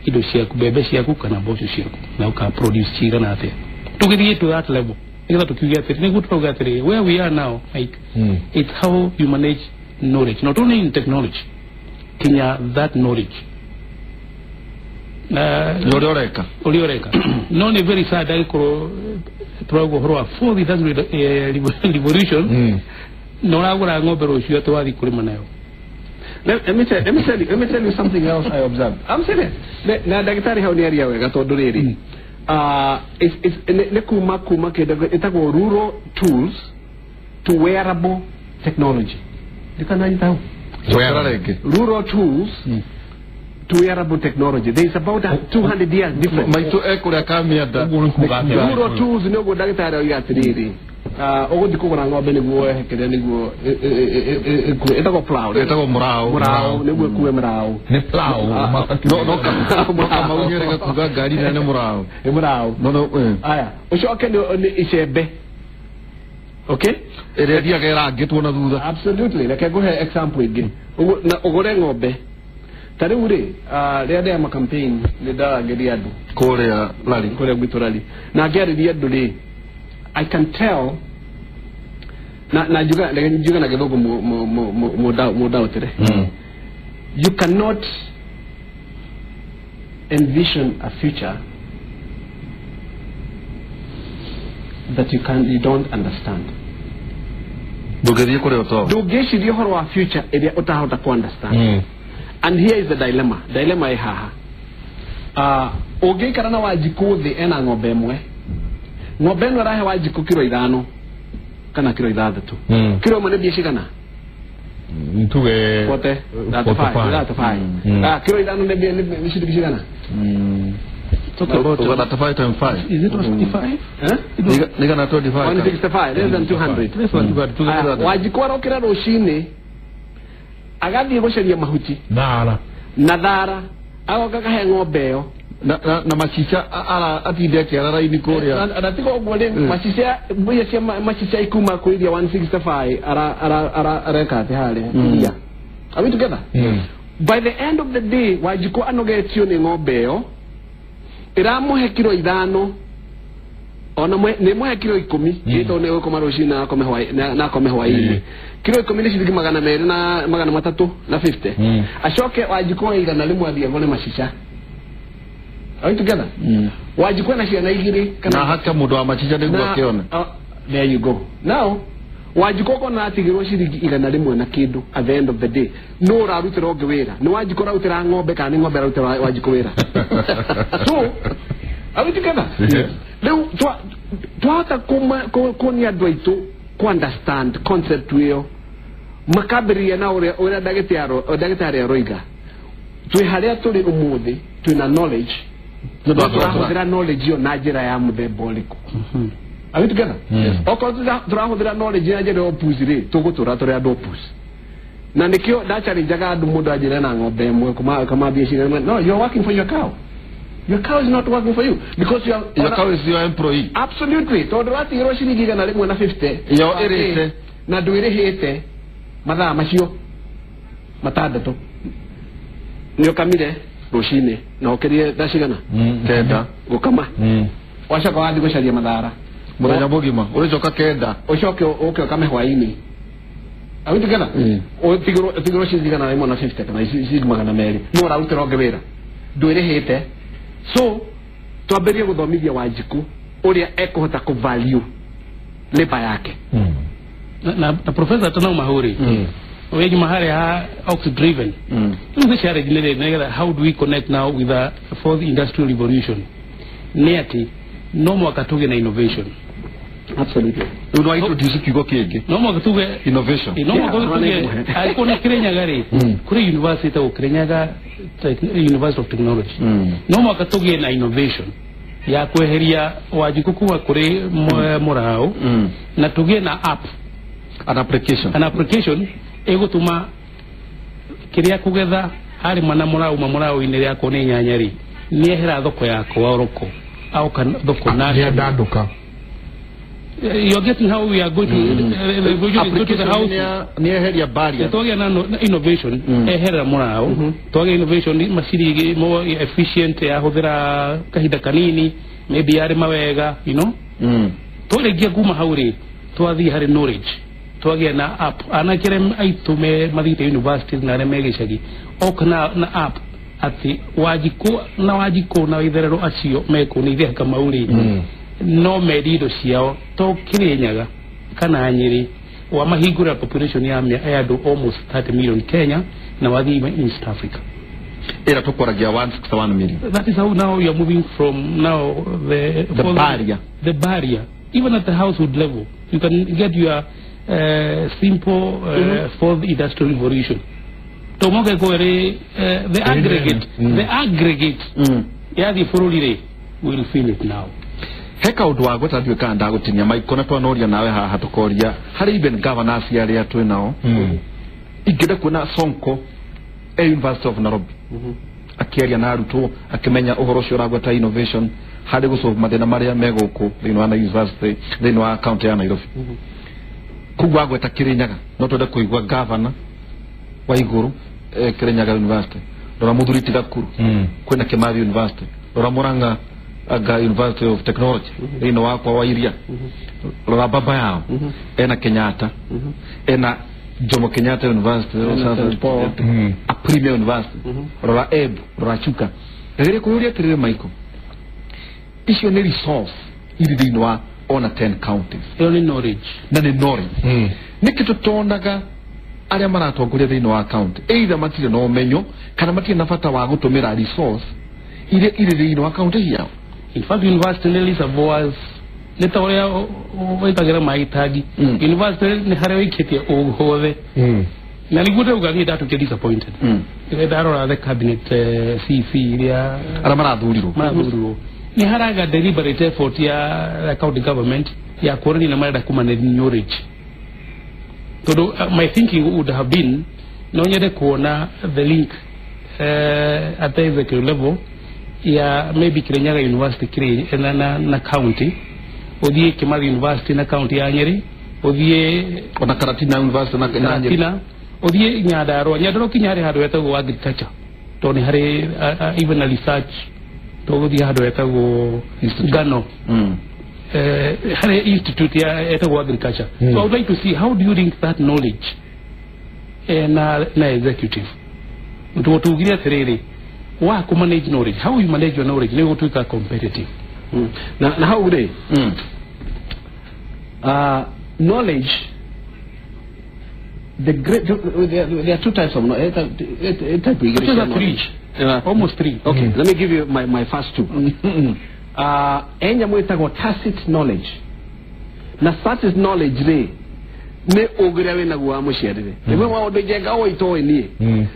Speaker 3: indo ciaku, mbembe ciaku kana mboco ciaku, na ũka produce cigana atĩa. Tũgĩthiĩ to that level nĩgetha tũkiuge atĩrĩ, nĩguo tũrauga atĩrĩ where we are now, like it's how you manage knowledge, not only in technology, kinya that knowledge
Speaker 2: ũrĩa
Speaker 3: ũreka. No nĩ very sad agĩkorwo tũrauga ũhoro wa fourth industrial revolution na ũragũra ng'ombe rũciũ atĩ wathiĩ kũrĩma nayo.
Speaker 4: Let me tell you something else I observed. I'm serious. Na ndagĩtarĩ hau nĩ aria wega tondũ rĩrĩ, nĩ kuma kĩndũ ĩtagwo rural tools to wearable technology. Ndikananyita hau. Rural tools to wearable technology. There is about a 200 years difference.
Speaker 2: Maitũ ekũrĩa kamienda.
Speaker 4: Rural tools nĩ ũguo ndagĩtarĩ oiga atĩrĩrĩ, ũgũthiĩ kũgũra ng'ombe nĩguo ĩhekere nĩguo ĩtagwo plow.
Speaker 2: Ĩtagwo mũraũ.
Speaker 4: Mũraũ nĩguo ĩkue mũraũ.
Speaker 1: Nĩ plow.
Speaker 2: No Kamau nĩarega kuga ngari nene mũraũ.
Speaker 4: Nĩ mũraũ.
Speaker 2: No
Speaker 4: aya ũcoke nĩ icembe. Okay?
Speaker 2: Ĩrĩa ĩthiaga ĩrangĩtwo na thutha.
Speaker 4: Absolutely. Reke ngũhe example ĩngĩ. Na ũgũre ng'ombe. Ta rĩu rĩ, rĩrĩa ndĩama campaign nĩ ndarangĩria andũ
Speaker 2: kũrĩa rally,
Speaker 4: kũrĩa gwitũ rally, na ngĩarĩria andũ rĩ, I can tell na njuga na gĩthũngũ mũndaũtĩre. You cannot envision a future that you don't understand.
Speaker 2: Ndũngĩthiĩ kũrĩa ũtoĩ.
Speaker 4: Ndũngĩciria ũhoro wa future ĩrĩa ũtahota ku understand. And here is the dilemma. Dilemma ĩ haha. Ũngĩikara na Wanjikũ thĩ ena ng'ombe ĩmwe, ng'ombe ĩno ĩrahe Wanjikũ kiro 5 kana kiro 6. Kiro ĩmwe nĩ mbia cigana?
Speaker 1: Tuge
Speaker 4: 45. Kiro 5 nĩ mbia ciringi cigana?
Speaker 3: Talk about
Speaker 2: 35 times 5.
Speaker 3: Is it 165?
Speaker 4: Eh?
Speaker 2: Nigana 25.
Speaker 4: 165, less than 200.
Speaker 3: Less than 200.
Speaker 4: Wanjikũ arokĩra rũcinĩ agathiĩ gũcaria mahuti
Speaker 1: thara
Speaker 4: na thara agoka kahe ng'ombe ĩyo
Speaker 2: na macica atinde akĩara raini kũrĩa
Speaker 4: na tiga ũguo rĩ macica mbia cia macica ikuma kwĩ iria 165 areka atĩ harĩa iria. Are we together? By the end of the day Wanjikũ anogetio nĩ ng'ombe ĩyo ĩramũhe kiro 5 ona nĩ mũhe kiro 10 ĩtondũ nĩ gũkoma rũcinĩ na akome hwaĩ-inĩ. Kiro 10 nĩ ciringi 200 na 350. Acoke Wanjikũ 100 athiĩ agũre macica. Are we together? Wanjikũ na ciana 2
Speaker 2: kana haka mũndũ wa macica nĩguo akĩone.
Speaker 4: There you go. Now Wanjikũ kona atigĩrwo ciringi 100 na kĩndũ at the end of the day. No ũrarutĩra ũngĩ wĩra. Nĩ Wanjikũ ũrarutĩra ng'ombe kana nĩ ng'ombe ĩrarutĩra Wanjikũ wĩra? So are we together? Rĩu twahota kuonia andũ aitũ ku understand concept ĩyo makambĩrĩria na ũrĩa ndagĩtarĩ aroiga. Twĩ harĩa tũrĩ ũmũthĩ twĩna knowledge, tũrahũthĩra knowledge ĩyo na njĩra ya mũthemba ũrĩkũ? Are we together? Okorwo tũrahũthĩra knowledge na njĩra ya opuzi rĩ, tũgũtũra tũrĩ andũ opuzi. Na nĩkĩo ndacharenjaga andũ mũndũ anjĩre na ng'ombe ĩmwe kũmambia ciringi. No, you are working for your cow. Your cow is not working for you because you are,
Speaker 2: your cow is your employee.
Speaker 4: Absolutely. Tondũ watigĩrwo ciringi 150
Speaker 2: yo ĩrĩte
Speaker 4: na ndwĩrĩhĩte mathaa macio 6 nĩ ũkamire rũcinĩ na ũkĩrie thaa cigana?
Speaker 2: 9
Speaker 4: gũkama. Wacoka wathiĩ gũcaria mathara
Speaker 2: mũthenya mũgima ũrĩcoka 9
Speaker 4: ũcoke ũke ũkame hwaĩ-inĩ. Are we together? Ũtigĩrwo ciringi 150 kana ciringi 200 no ũrarutĩra ũngĩ wĩra ndwĩrĩhĩte. So twambĩrĩrie gũthomithia Wanjikũ ũrĩa ekũhota kũ value labor yake.
Speaker 3: Na professor tana mahuri wengi mahali ha ox driven. Rĩu challenge nĩ how do we connect now with the fourth industrial revolution? Nĩ atĩ no mwaka tuge na innovation.
Speaker 4: Absolutely.
Speaker 2: Rĩu no introduce kiugo kĩngĩ.
Speaker 3: No mwaka tuge
Speaker 2: innovation.
Speaker 3: No mwaka tuge alikuwa na Kirinyaga rĩ kũrĩ university ĩtagwo Kirinyaga University of Technology. No mwaka tuge na innovation ya kweheria Wanjikũ kuma kũrĩ mũrao na tuge na app,
Speaker 2: an application,
Speaker 3: an application ĩgũtũma kĩrĩa kũgetha harĩ mana mũrao mũrao-inĩ rĩakwo nĩ nyanya rĩ nĩehera thoko yakwa oroko aoka thoko
Speaker 1: na nduka.
Speaker 3: You are getting how we are going to go to the house.
Speaker 2: Nieheria barrier.
Speaker 3: Twagĩa na innovation eherera mũrao. Twagĩa innovation macini more efficient yahũthĩra kahinda kanini maybe yarĩma wega, you know. Twarĩkia kuma hau rĩ twathiĩ harĩ knowledge. Twagĩa na app anake arĩa aitũ mathiĩte universities na arĩa me gĩcagi oka na app atĩ Wanjikũ na Wanjikũ na Waitherero acio mekũu nĩ ithe Kamau rĩ no mendie indo ciao to Kirinyaga kana Nyĩrĩ wamahingũra population ya andũ almost 30 million Kenya na wathiĩ East Africa.
Speaker 2: Ĩra tũkwaragia 161 million.
Speaker 3: That is how now you are moving from now the
Speaker 2: barrier.
Speaker 3: The barrier. Even at the household level you can get your simple fourth industrial revolution. Tomoke kwere the aggregate, the aggregate ya the bũrũri rĩ will feel it now.
Speaker 2: He kaũndũ wa gweta ndiũĩ kana ndagũtinia maiko na twanoria nawe haha tũkoria harĩ even governors arĩa twĩ nao. Ingĩenda kuona Sonko e University of Nairobi akĩaria na arutwo akĩmenya ũhoro ũcio ũragweta innovation harĩ gũsolve mathĩna marĩa me gũkũ thĩinĩ wa university thĩinĩ wa county ya Nairobi. Koguo agweta Kirinyaga no twende kũigua governor wa igũrũ Kirinyaga University, rora Mũthuri ti Gakuru kwĩna Kimathi University, rora Murang'a aga University of Technology thĩinĩ wakwa wa Iria, rora baba yao ena Kenyatta ena Jomo Kenyatta University, a premier university, rora Embu, rora Chuka. Ndageria kũyũria atĩrĩrĩ Michael, icio nĩ resource irĩ thĩinĩ wa ona 10 counties.
Speaker 3: Ĩyo nĩ knowledge.
Speaker 2: Na nĩ knowledge. Nĩkĩ tũtonaga arĩa maratongoria thĩinĩ wa county either matirĩ na ũmenyo kana matirĩ na bata wa gũtũmĩra resource iria irĩ thĩinĩ wa county ciao?
Speaker 3: In fact, university nĩ reservoirs nĩ ta ũrĩa wĩkagĩra maĩ tangi. University nĩ harĩa wĩikĩtie ũhothe. Na niguo ndauga niĩ ndatuĩkire disappointed. Rĩrĩa ndarora the cabinet CC iria
Speaker 2: arĩa marathurirwo
Speaker 3: nĩ haraga deliberate effort ya county government ya kuonania na marenda kũmanage knowledge. Tondũ my thinking would have been no nyende kuona the link at the executive level ya maybe Kirinyaga University kiri na county, uthie Kimathi University na county ya Nyeri, uthie
Speaker 2: ona Karatina University na Nyeri,
Speaker 3: uthie Nyandarua kinya hari handu hetagwo agriculture, tondu ni hari even a research tuguthie handu hetagwo Ngano, hari institute ya etagwo agriculture. So I would like to see how do you link that knowledge na executive. Tugire atiriri wa ku manage knowledge, how you manage your knowledge ni gutuika competitive.
Speaker 4: Na how would knowledge, the great, there are two types of knowledge.
Speaker 3: Three. Almost three.
Speaker 4: Okay, let me give you my first two. Enya mwetagwo tacit knowledge. Na tacit knowledge re ne ogire we naguo wa muciarire. Nimwe maundu njenga o itoĩ niĩ.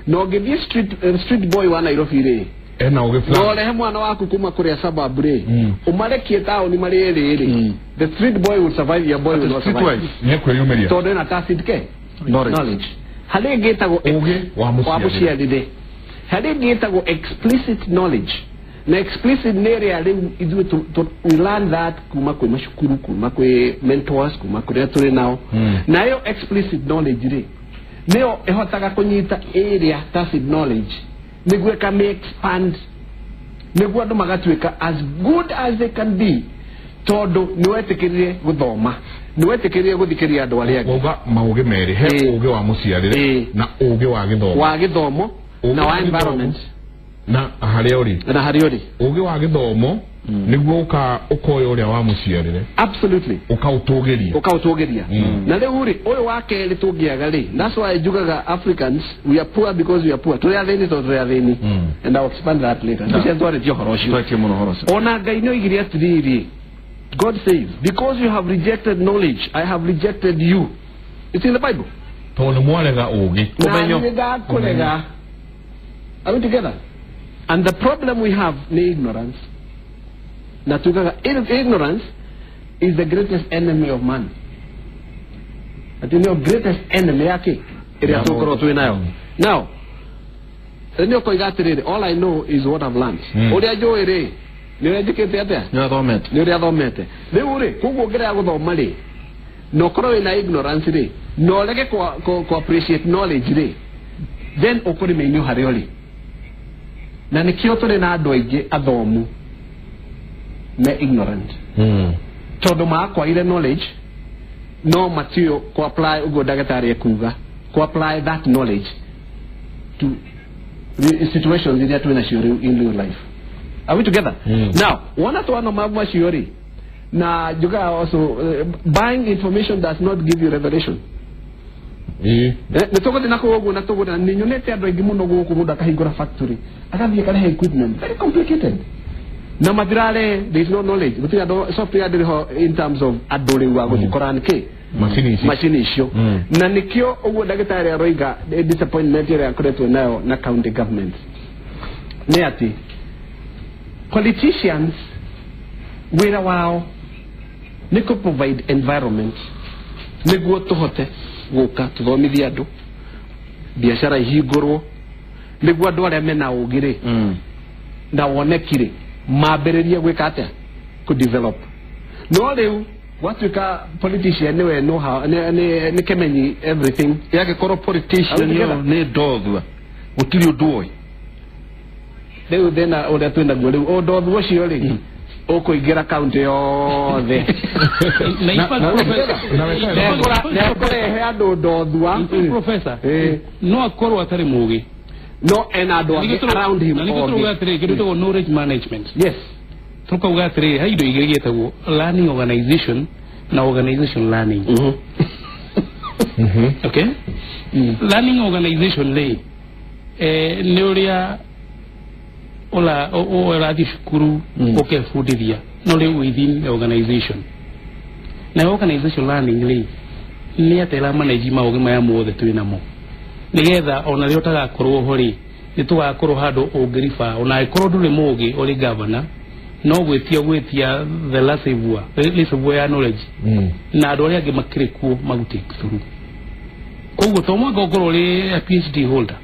Speaker 4: Na ũngĩthiĩ street boy wa Nairobi rĩ,
Speaker 1: ena ũgĩ
Speaker 4: no rehe mwana waku kuma kũrĩa suburb rĩ, ũmarekie taũni marĩ erĩ rĩ, the street boy will survive, your boy will not survive.
Speaker 1: Nĩ kwĩyumĩria
Speaker 4: tondũ ena tacit ke knowledge. Harĩ ĩngĩ ĩtagwo
Speaker 1: ũgĩ wa
Speaker 4: mũciarire. Harĩ ĩngĩ ĩtagwo explicit knowledge. Na explicit nĩ ĩrĩa rĩu ithuĩ we learn that kuma kwĩ macukuru, kuma kwĩ mentors, kuma kũrĩa tũrĩ nao. Nayo explicit knowledge rĩ nĩyo ĩhotaga kũnyita ĩrĩa tacit knowledge nĩguo ĩkame expand, nĩguo andũ magatuĩka as good as they can be, tondũ nĩwetĩkĩrire gũthoma, nĩwetĩkĩrire gũthikĩrĩria andũ arĩa angĩ.
Speaker 1: Wauga maũgĩ merĩ, he ũgĩ wa mũciarĩre na ũgĩ wa gĩthomo,
Speaker 4: wa gĩthomo na wa environment
Speaker 1: na harĩa ũrĩ,
Speaker 4: na harĩa ũrĩ.
Speaker 1: Ũgĩ wa gĩthomo nĩguo ũkoya ũrĩa wa mũciarĩre,
Speaker 4: absolutely,
Speaker 1: ũkaũtũgĩria.
Speaker 4: Na rĩu rĩ, ũyũ wa kerĩ tũngĩaga rĩ, that's why njugaga Africans we are poor because we are poor. Tũrĩ athĩni tondũ tũrĩ athĩni, and I'll expand that later. Tũciatwarĩtie ũhoro ũcio. Ona Ngai nĩ oigire atĩrĩrĩ, God says, because you have rejected knowledge, I have rejected you. It's in the Bible.
Speaker 1: Tondũ nĩ mwarega ũgĩ.
Speaker 4: Na nĩ ndakũrega. Are we together? And the problem we have ni ignorance. Na tugaga ignorance is the greatest enemy of man. Ati ndio greatest enemy yake ĩrĩa tũkorwo twĩ nayo. Now, nĩ ũkoiga atĩrĩrĩ, all I know is what I've learned. Ũrĩa njũĩ rĩ, nĩ ũrĩa njĩkĩte atĩa?
Speaker 2: Nĩ
Speaker 4: ũrĩa thomete. Rĩu rĩ, koguo ũngĩrega gũthoma rĩ, na ũkorwo wĩna ignorance rĩ, na ũrege ku appreciate knowledge rĩ, then ũkũrĩmĩinio harĩa ũrĩ. Na nĩkĩo tũrĩ na andũ aingĩ athomu me ignorant. Tondũ makwaire knowledge no matiũ ku apply ũguo ndagĩtarĩ ekuga, ku apply that knowledge to situations iria twĩ nacio rĩu in real life. Are we together? Now, wona twana macio rĩ, na njugaga also buying information does not give you revelation. Nĩ tũgũthiĩ na kũu ũguo na tũgũra, nĩ nyonete andũ aingĩ mũno gũkũ, mũndũ akahingũra factory agathiĩ akarehe equipment very complicated, na matirare, there is no knowledge. Gũtirĩ andũ, software ndĩrĩ ho in terms of andũ rĩu a gũcikora nĩkĩ macini icio. Na nĩkĩo ũguo ndagĩtarĩ aroiga disappointment ĩrĩa akoretwo nayo na county government nĩ atĩ politicians wĩra wao nĩ kũ provide environment nĩguo tũhote gũka tũthomithie andũ, biacara ihingũrwo, nĩguo andũ arĩa mena ũgĩ rĩ na woneki rĩ mambĩrĩrie gwĩka atĩa, kũ develop. No rĩu gwatuĩka politician nĩwe know how, nĩ kĩmenyi everything.
Speaker 2: Yagĩkorwo politician nĩ ndothua, gũtirĩ ũndũ oĩ.
Speaker 4: Rĩu thĩna ũrĩa twĩ naguo rĩu, ũndothu ũcio rĩ ũkũingĩra county yothe. Nĩekũrehe andũ ndothua.
Speaker 3: Professor, no akorwo atarĩ mũgĩ,
Speaker 4: no ena andũ angĩ around him.
Speaker 3: Na nĩkĩo tũrauga atĩrĩrĩ, kĩndũ gĩtagwo knowledge management.
Speaker 4: Yes.
Speaker 3: Tũkauga atĩrĩrĩ, he indo igĩrĩ gĩtagwo learning organization na organization learning. Okay? Learning organization rĩ, nĩ ũrĩa ũrathiĩ cukuru ũkebundithia, no rĩu within the organization. Na organization learning rĩ, nĩ atĩ ĩra manage maũgĩ maya mothe twĩ namo. Nigetha ona rĩo tagakorwo ho rĩ nĩ tũgakorwo handũ ũngĩriba ona angĩkorwo ndũrĩ mũgĩ ũrĩ governor no gwĩtia the reservoir ya knowledge na andũ arĩa angĩ makĩrĩ kuo magũtake through. Koguo to mũhaka ũkorwo ũrĩ a PhD holder,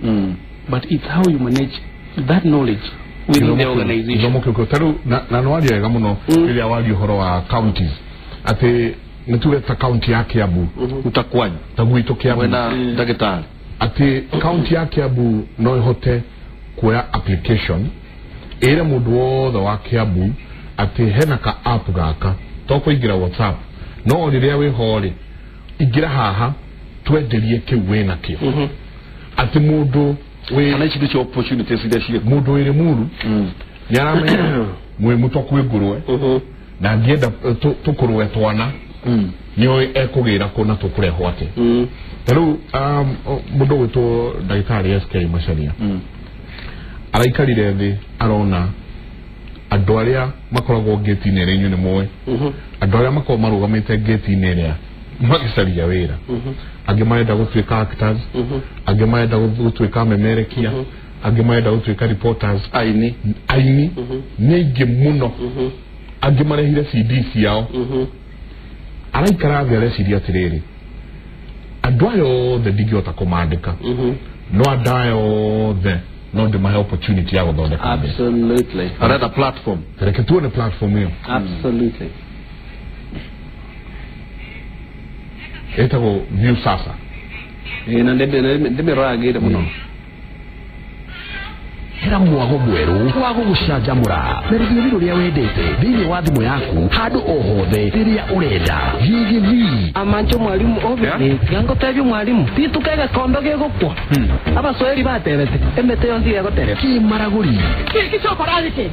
Speaker 3: but it's how you manage that knowledge within the organization.
Speaker 1: Gĩthomo kĩu tarĩu na nĩwaria wega mũno rĩrĩa waria ũhoro wa counties atĩ nĩ tuge ta county ya Kiambu
Speaker 2: utakwanyu
Speaker 1: ta gwitũ Kiambu
Speaker 2: mwena ndagĩtarĩ
Speaker 1: atĩ county ya Kiambu no ĩhote kuoya application ĩre mũndũ wothe wa Kiambu atĩ hena ka app gaka to kũingĩra WhatsApp no rĩrĩa wĩho rĩ ingĩra haha twenderie kĩu wĩnakĩo atĩ mũndũ
Speaker 2: kana ici nĩcio opportunities iria ciĩ
Speaker 1: mũndũ wĩ Limuru nĩ aramenya mwĩ mũtoku wĩ ngũrwe na angĩenda tũkũrwe twana nĩoĩ ekũgĩra kũ na tũkũrehwo atĩa. Ta rĩu mũndũ ũgwĩtwo ndagĩtarĩ SK Macharia araikarire thĩ arona andũ arĩa makoragwo ngĩti-inĩ ĩrĩa inyuĩ nĩ mũĩ andũ arĩa makoragwo marũgamĩte ngĩti-inĩ ĩrĩa magĩcaria wĩra angĩ marenda gũtuĩka actors angĩ marenda gũtuĩka memerekia angĩ marenda gũtuĩka reporters
Speaker 2: aini
Speaker 1: nĩ aingĩ mũno angĩ marehire CD ciao araikara thĩ areciria atĩrĩrĩ andũ aya othe ndingĩhota kũmandĩka no andũ aya othe no ndĩmahe opportunity ya gũthondeka.
Speaker 4: Absolutely.
Speaker 2: Arenda platform.
Speaker 1: Reke tuone platform ĩyo.
Speaker 4: Absolutely.
Speaker 1: Ĩtagwo View Sasa.
Speaker 4: Na ndĩmĩroragĩire mũno.
Speaker 5: Hera mwago mwerũ wa gũgũcanjamũra na rũthiomi rũrĩa wendete thĩinĩ wa thimũ yaku handũ o hothe rĩrĩa ũrenda. Gĩgĩthii
Speaker 6: amancho mwalimu obviously gangotebia mwalimu titukega kondo gĩgũkwa abaswahili baterete emete yonsi yegoterete
Speaker 5: kĩmaragũri
Speaker 7: kĩcokorathĩkĩ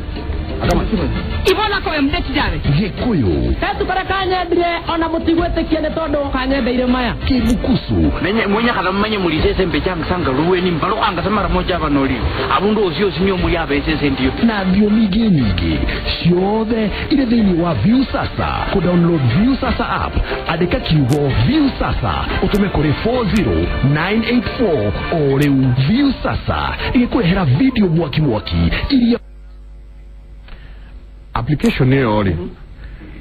Speaker 7: ibona ko emdeti jare
Speaker 5: Gĩkũyũ
Speaker 7: tetukore kanyendire ona mũtigwĩtĩkia nĩ tondũ kanyendeire maya
Speaker 5: Kĩmukusu
Speaker 8: mwenye kana mmenye mulisese mbechangsanga ruweni mbalukanga samara moja banoli abundu ocio sinyo muri abesese ndio
Speaker 5: na thiomi ingĩ nyingĩ ciothe irĩ thĩinĩ wa View Sasa. Kũ download View Sasa app andĩka kiugo View Sasa ũtũme kũrĩ 40984 o rĩu. View Sasa ĩgĩkũrehera video mwaki mwaki iria
Speaker 1: application ĩyo rĩ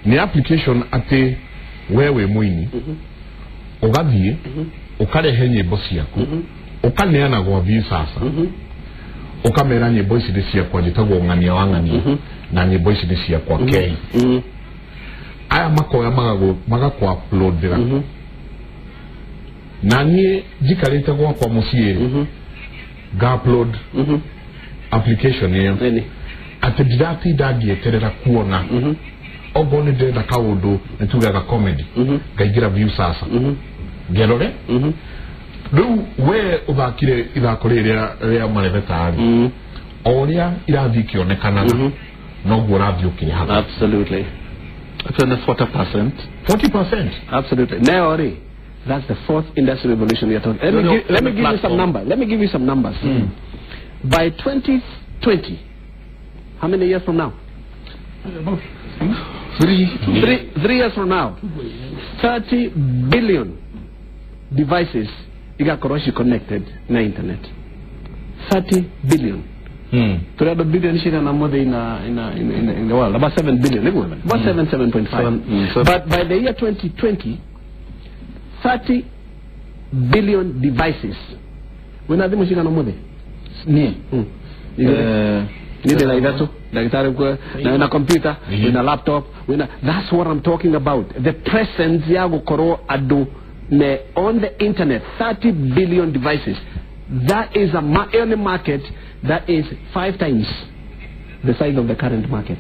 Speaker 1: nĩ application atĩ we wĩ mũini ũgathiĩ ũkarehe nyĩmbo ciaku ũkaneana gwa View Sasa ũkamera nyĩmbo ici nĩ ciakwa njĩtagwo ng'ania wa ng'ania na nyĩmbo ici nĩ ciakwa K aya makoya magakũ-uploadĩra na niĩ njikarĩte gwakwa mũciĩ nga-upload application ĩyo atĩ ndiratinda ngĩeterera kuona okorwo nĩ ndĩrenda kaũndũ nĩ tugaga comedy ngaingĩra View Sasa ngerore rĩu we ũthakire ithako rĩrĩ rĩa marebeta rĩ o ũrĩa irathiĩ ikĩonekanaga noguo ũrathiĩ ũkĩrĩhaga.
Speaker 4: Absolutely.
Speaker 2: Actually 40%.
Speaker 1: 40%.
Speaker 4: Absolutely. Now rĩ that's the fourth industrial revolution we are talking. Let me give you some numbers. Let me give you some numbers. By 2020, how many years from now?
Speaker 3: About
Speaker 4: three years from now, 30 billion devices igakorwo connected na internet. 30 billion. 3 billion cigana mothe in the world, about 7 billion, about 7.5. But by the year 2020, 30 billion devices. Wena thimu cigana mothe?
Speaker 2: Ni.
Speaker 4: Ni la daktari na computer, na laptop, na that's what I'm talking about. The presence ya gukorwo andu ne on the internet, 30 billion devices. That is a early market that is 5 times the size of the current market.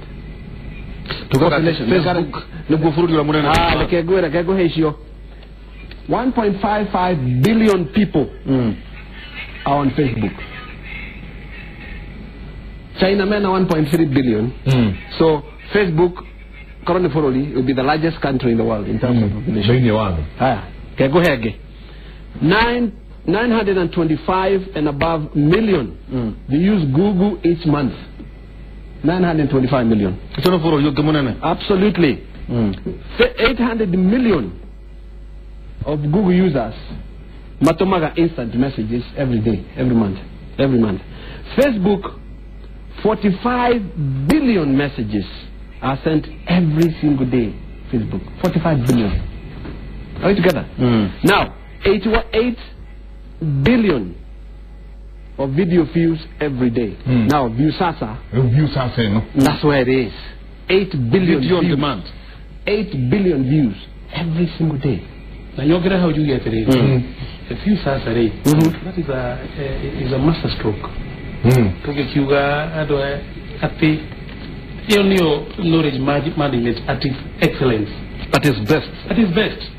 Speaker 2: Facebook niguo bururi ũrĩa mũnene.
Speaker 4: Reke ngwĩre icio. 1.55 billion people are on Facebook. China mena 1.3 billion. So Facebook currently will be the largest country in the world in terms of population. Haya, keguhege. 925 and above million. They use Google each month. 925 million. Absolutely. 800 million of Google users Matũmaga instant messages every day, every month, every month. Facebook, 45 billion messages are sent every single day. Facebook, 45 billion. Are we together? Now, 88 billion of video views every day. Now, Viusasa.
Speaker 1: Viusasa, no?
Speaker 4: That's where it is. 8 billion
Speaker 2: video on
Speaker 4: views.
Speaker 2: Demand.
Speaker 4: 8 billion views every single day.
Speaker 3: Na nyongere hau njuge atiriri, Viusasa ri, that is a master stroke. Tugikiuga andu ati iyo niyo knowledge management at its excellence.
Speaker 2: At its best.
Speaker 3: At its best.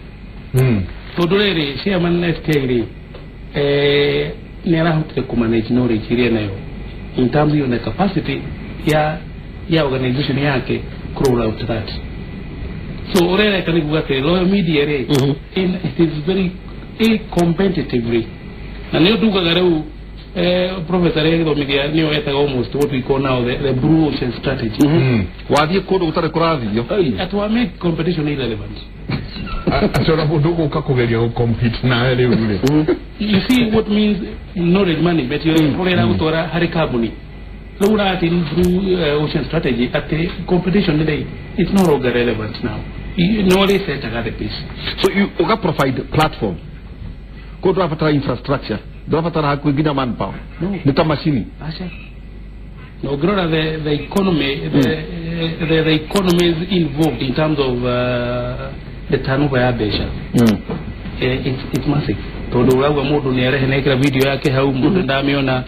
Speaker 3: Tondu riri chairman SK ri nĩ arahotire kũ manage knowledge iria nayo in terms of the capacity ya organization yake ku roll out that. So ũrereka nĩ kuga atĩ Royal Media rĩ, it is very competitively, na nĩ ndugaga rĩu professor agĩthomithia nĩyo etaga almost what we call now the blue ocean strategy.
Speaker 2: Wathiĩ kũndũ gũtarĩ kũrathio
Speaker 3: at wa make competition irrelevant.
Speaker 1: Atĩ ona mũndũ ũgũka kũgeria gũ compete nawe rĩu rĩ.
Speaker 3: You see what means knowledge management ũrĩa ĩragũtwara harĩ kambuni rĩu ũrati blue ocean strategy atĩ competition rĩ, it's no longer relevant now. No rĩcetaga the pace.
Speaker 2: So you uga provide platform kũndũ ndũrabatara infrastructure, ndũrabatara hakuhĩ nginya manpower, nĩ ta macini.
Speaker 3: Aca. Na ũngĩrora the economy, the economy is involved in terms of the turnover ya mbeca. It's massive. Tondu urauga mundu ni arehe nekira video yake hau mundu ndamiona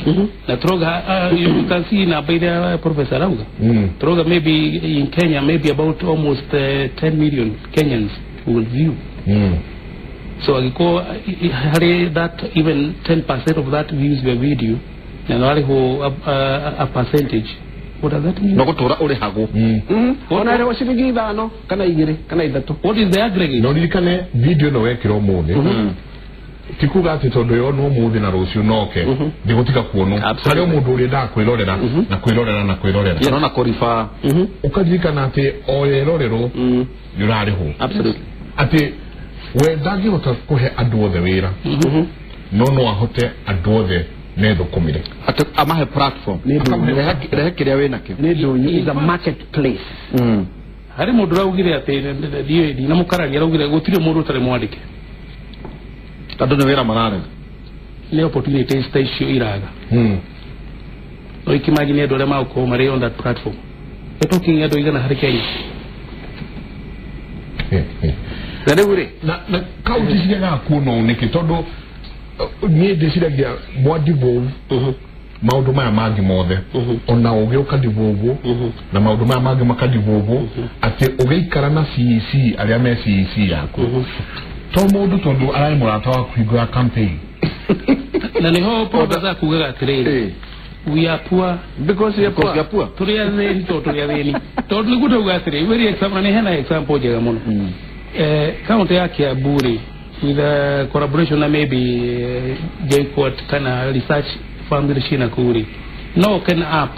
Speaker 3: na turoga you can see namba iria professor arauga. Turoga maybe in Kenya maybe about almost 10 million Kenyans will view. So agiko hari that even 10% of that views the video na wariho a percentage. What does that mean?
Speaker 2: No gutura urihagwo.
Speaker 4: Ona rĩo ciringi ithano kana igĩrĩ kana ithatũ.
Speaker 3: What is the aggregate?
Speaker 1: No ririkane video no wekĩrwo ũmũthĩ. Ti kuga atĩ tondũ yonwo ũmũthĩ na rũciũ noke ndĩgũtiga kuonwo. Harĩ o mũndũ ũrĩa endaga kwĩrorera na kwĩrorera na kwĩrorera.
Speaker 2: Kana ona kũriba.
Speaker 1: Ũkaririkana atĩ o yerorerwo nĩ ũrarĩhwo.
Speaker 4: Absolutely.
Speaker 1: Atĩ we ndangĩhota kũhe andũ othe wĩra no no ahote andũ othe nethũkũmire.
Speaker 2: Atĩ amahe platform. Rehe kĩrĩa wĩnakĩo.
Speaker 4: Nĩ ndũnyũ is a marketplace.
Speaker 3: Harĩ mũndũ ũraugire atĩ ndiũĩ ndinamũkararia araugire gũtirĩ mũndũ ũtarĩ mwandĩke.
Speaker 2: Andũ nĩ wĩra mararega.
Speaker 3: Nĩ opportunities ta icio iraga. No ikimagine andũ arĩa magũkorwo marĩ on that platform. We're talking andũ igana harĩ Kenya.
Speaker 4: Na rĩu rĩ
Speaker 1: na kaunti ciregaga kuona ũũ nĩkĩ tondũ niĩ ndĩciragia mwa devolve maũndũ maya mangĩ mothe ona ũgĩ ũka devolve na maũndũ maya mangĩ maka devolve atĩ ũgĩikara na CEC arĩa me CEC yaku to mũndũ tondũ ararĩ mũrata waku hingo ya campaign.
Speaker 3: Na nĩho professor akugaga atĩrĩrĩ, we are poor
Speaker 4: because we are poor.
Speaker 3: Tũrĩ athĩni tondũ tũrĩ athĩni tondũ nĩguo ndauga atĩrĩ very example, na nĩ hena example njega mũno. Kaunti ya Kiambu rĩ, with a collaboration na maybe JKUAT kana research firm iria ciĩna kũu rĩ, no ũke na app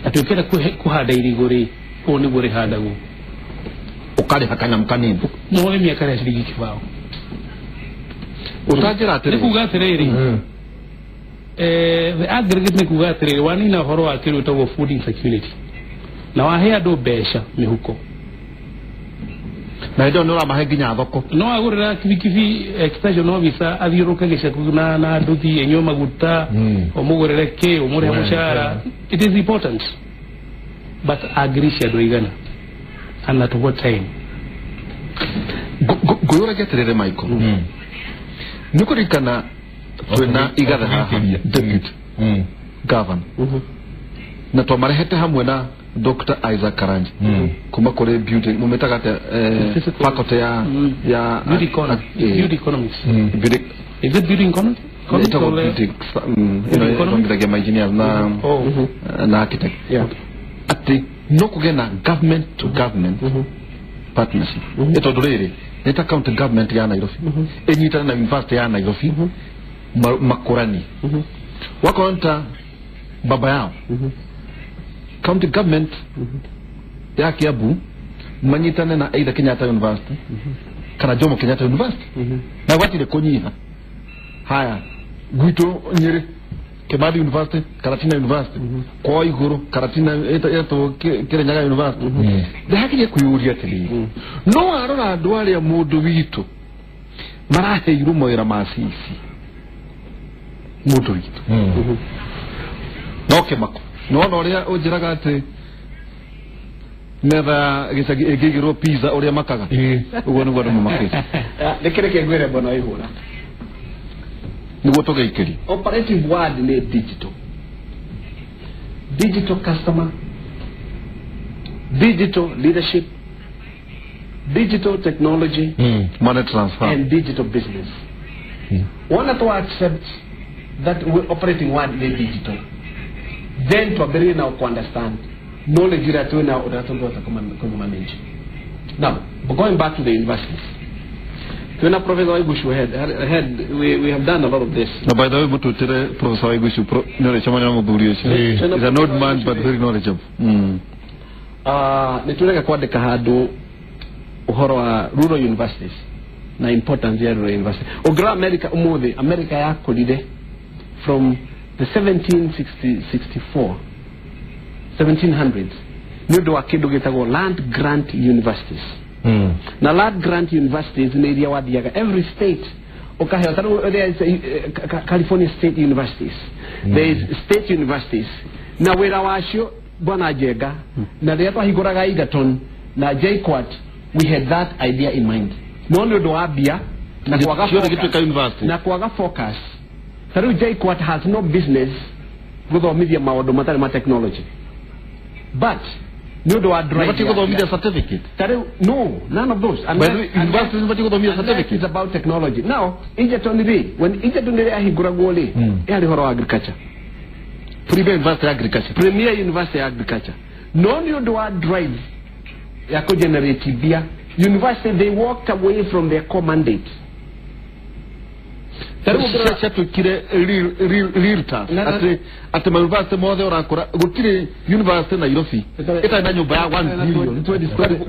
Speaker 3: atĩ ũkĩenda kũhanda irigũ rĩ, ũũ nĩguo rĩhandagwo.
Speaker 2: Ũkarĩha kanyamũ kanini.
Speaker 3: Mũrĩmi akarĩha ciringi kĩbaũ.
Speaker 2: Ũtanjĩra atĩrĩrĩ.
Speaker 3: Nĩ kuga atĩrĩrĩ, the aggregate nĩ kuga atĩrĩrĩ wanina ũhoro wa kĩndũ gĩtagwo food insecurity na wahe andũ mbeca mĩhuko
Speaker 2: na hĩndĩ ĩyo nĩ ũramahe nginya thoko.
Speaker 3: No agũrĩra kibikibi extension officer athiũrũrũke gĩcagi na nduthi ĩnyue maguta ũmũgũrĩre kĩ ũmũrĩhe mũcara. It is important but agree cia andũ aigana and at what time.
Speaker 2: Ngũyũragia atĩrĩrĩ Michael, nĩ kũririkana twĩna Igathe haha deputy governor na twamarehete hamwe na Dr. Isaac Karanja kuma kũrĩ beauty mũmĩtaga atĩa faculty ya
Speaker 3: beauty economics. Is it beauty economics?
Speaker 2: Ĩtagwo beauty ĩno ĩthomithagĩa ma engineers na architect. Atĩ no kũgĩe na government to government partnership. Nĩ tondũ rĩrĩ nĩ ta county government ya Nairobi ĩnyitane na university ya Nairobi makũrani wakorwo nĩ ta baba yao county government ya Kiambu Manyitane na either Kenyatta University kana Jomo Kenyatta University. Na gwatire kunyiha. Haya gwitũ Nyeri Kibathi University, Karatina University, kwa iguru Karatina eto Kirinyaga University. Ndahakirie kwiyuria atiri. No arora andu aria mundu witu maraheirwo mawira ma CC. Mundu witu. No kimako. No no ria unjiraga ati metha gicagi ingigirwo pizza uria makaga. Uguo niguo andu mamakite.
Speaker 4: Reke ngwire mbona ihura.
Speaker 2: Niguo tugeikiri.
Speaker 4: Operative word ni digital. Digital customer, digital leadership, digital technology,
Speaker 2: money transfer,
Speaker 4: and digital business. One to accept that we operating word ni digital. Then to be now to understand knowledge that we now to manage. Now, going back to the universities. When Professor Waigushu had we have done a lot of this.
Speaker 2: Now, by the way, Professor Waigushu, is an old man but very knowledgeable.
Speaker 4: Nituleka kwandika handu uhoro wa rural universities na importance ya rural university. Ũngĩrora America umuthi, America yakũrire from the 1764 1700s nĩ ũndũ wa kĩndũ gĩtagwo land grant universities. Na land grant universities in area wathiaga every state ukaheo there is California state universities, there is state universities na wira wacio bwana Njenga na rĩrĩa twahingũraga Egerton na JKUAT we had that idea in mind no nĩ ũndũ wa mbia na kwaga focus, na kwaga focus. Tarĩu JKUAT has no business gũthomithia maũndũ matarĩ ma technology but nĩ ũndũ wa drive
Speaker 2: gũthomithia certificate.
Speaker 4: Tarĩu no, none of those.
Speaker 2: Universities bati gũthomithia certificate.
Speaker 4: It's about technology. Now Egerton rĩ, when Egerton rĩ yahingũragwo rĩ, yarĩ ũhoro wa agriculture.
Speaker 2: Premier University Agriculture.
Speaker 4: Premier University Agriculture. No nĩ ũndũ wa drive ya kũgenerate mbia, university they walked away from their core mandate.
Speaker 2: Ciatuĩkire realtors atĩ ma university mothe ũrakora gũtirĩ university Nairobi ĩtarĩ na nyũmba ya 1 billion.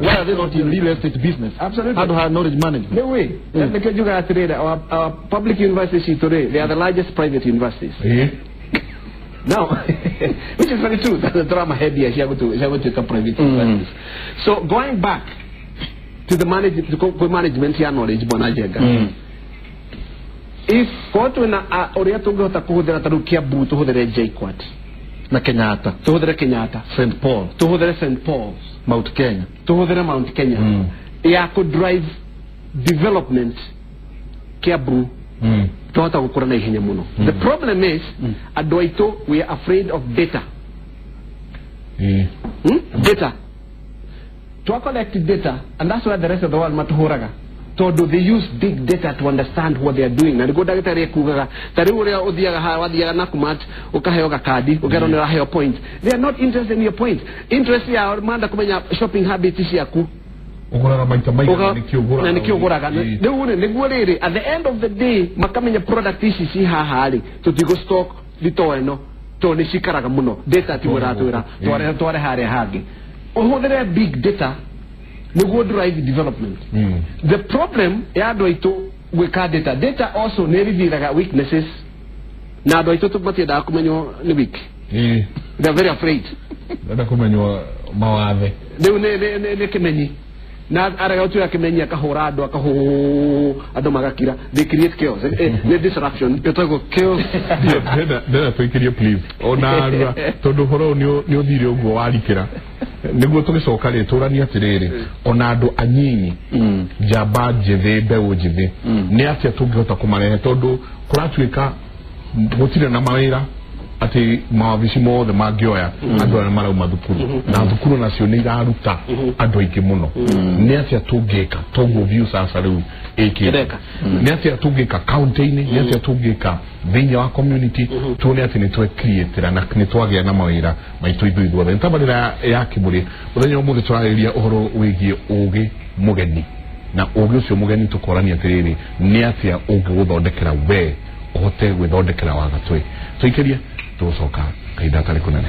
Speaker 2: Why are they not in real estate business?
Speaker 4: Absolutely.
Speaker 2: Handũ ha knowledge management.
Speaker 4: Nĩ wĩ nĩkĩo njugaga atĩrĩrĩ, our public universities citũ rĩ, they are the largest private universities. Now, which is very true, that's the drama heavy cia gũtuĩka private universities. So going back to the management ya knowledge bwana Njenga, if korwo twĩna ũrĩa tũngĩhota kũhũthĩra ta rĩu Kiambu tũhũthĩre JKUAT
Speaker 2: na Kenyatta,
Speaker 4: tũhũthĩre Kenyatta,
Speaker 2: St Paul,
Speaker 4: tũhũthĩre St Paul's,
Speaker 2: Mount Kenya,
Speaker 4: tũhũthĩre Mount Kenya ya kũ drive development Kiambu twahota gũkũra na ihenya mũno. The problem is andũ aitũ we are afraid of data. Data twa collect data and that's why the rest of the world matũhũraga tondu they use big data to understand what they are doing. Na niguo ndagĩtarĩ ekugaga ta rĩu ũrĩa ũthiaga haha wathiaga Nakumatt ũkaheo gakandi ũkerwo nĩ ũraheo point. They are not interested in your point. Interest yao manda kũmenya shopping habits ciaku,
Speaker 1: ũgũraga maita maigana nĩkĩo ũgũraga
Speaker 4: na nĩkĩo ũgũraga. Rĩu rĩ nĩguo rĩrĩ at the end of the day makamenya product ici ci haha rĩ tũtigũ stock thitoo ĩno tondũ nĩ cikaraga mũno. Data tiguo ĩratwĩra tware harĩa hangĩ. Ũhũthĩre big data nĩguo drive development. The problem ya andũ aitũ gwĩka data, data also nĩ ĩrithiraga weaknesses na andũ aitũ matiendaga kũmenywo nĩ weak. They are very afraid.
Speaker 1: Ndenda kũmenywo mawathe.
Speaker 4: Rĩu nĩ kĩmenyi na arega gũtuĩka kĩmenyi akahũra andũ akahũ andũ magakira. They create chaos. Nĩ disruption.
Speaker 2: Ĩtagwo chaos.
Speaker 1: Ndenda tũikĩrie please ona arua tondũ ũhoro ũyũ nĩ ũthire ũguo warikĩra nĩguo tũgĩcoka rĩ tũranie atĩrĩrĩ ona andũ anyinyi njamba njĩthĩ mbeũ njĩthĩ nĩ atĩa tũngĩhota kũmarehe tondũ kũratuĩka gũtirĩ na mawĩra atĩ mawabici mothe mangĩoya andũ arĩa marauma thukuru na thukuru nacio nĩ iraruta andũ aingĩ mũno. Nĩ atĩa tũngĩka toguo Viusasa rĩu ĩkĩte? Nĩ atĩa tũngĩka county-inĩ? Nĩ atĩa tũngĩka thĩinĩ wa community tuone atĩ nĩ twecreatĩra na nĩ twagĩa na mawĩra maitũ ithuĩ ithuothe? Nĩ tabarĩra ya Kĩmũrĩ mũthenya ũmũthĩ tũrarĩrĩria ũhoro wĩgiĩ ũgĩ mũgeni na ũgĩ ũcio mũgeni tũkorania atĩrĩrĩ nĩ atĩa ũngĩgũthondekera we ũhote gwĩthondekera wagatwĩ. Tũikĩrie tũgũcoka kahinda karĩ kũnene.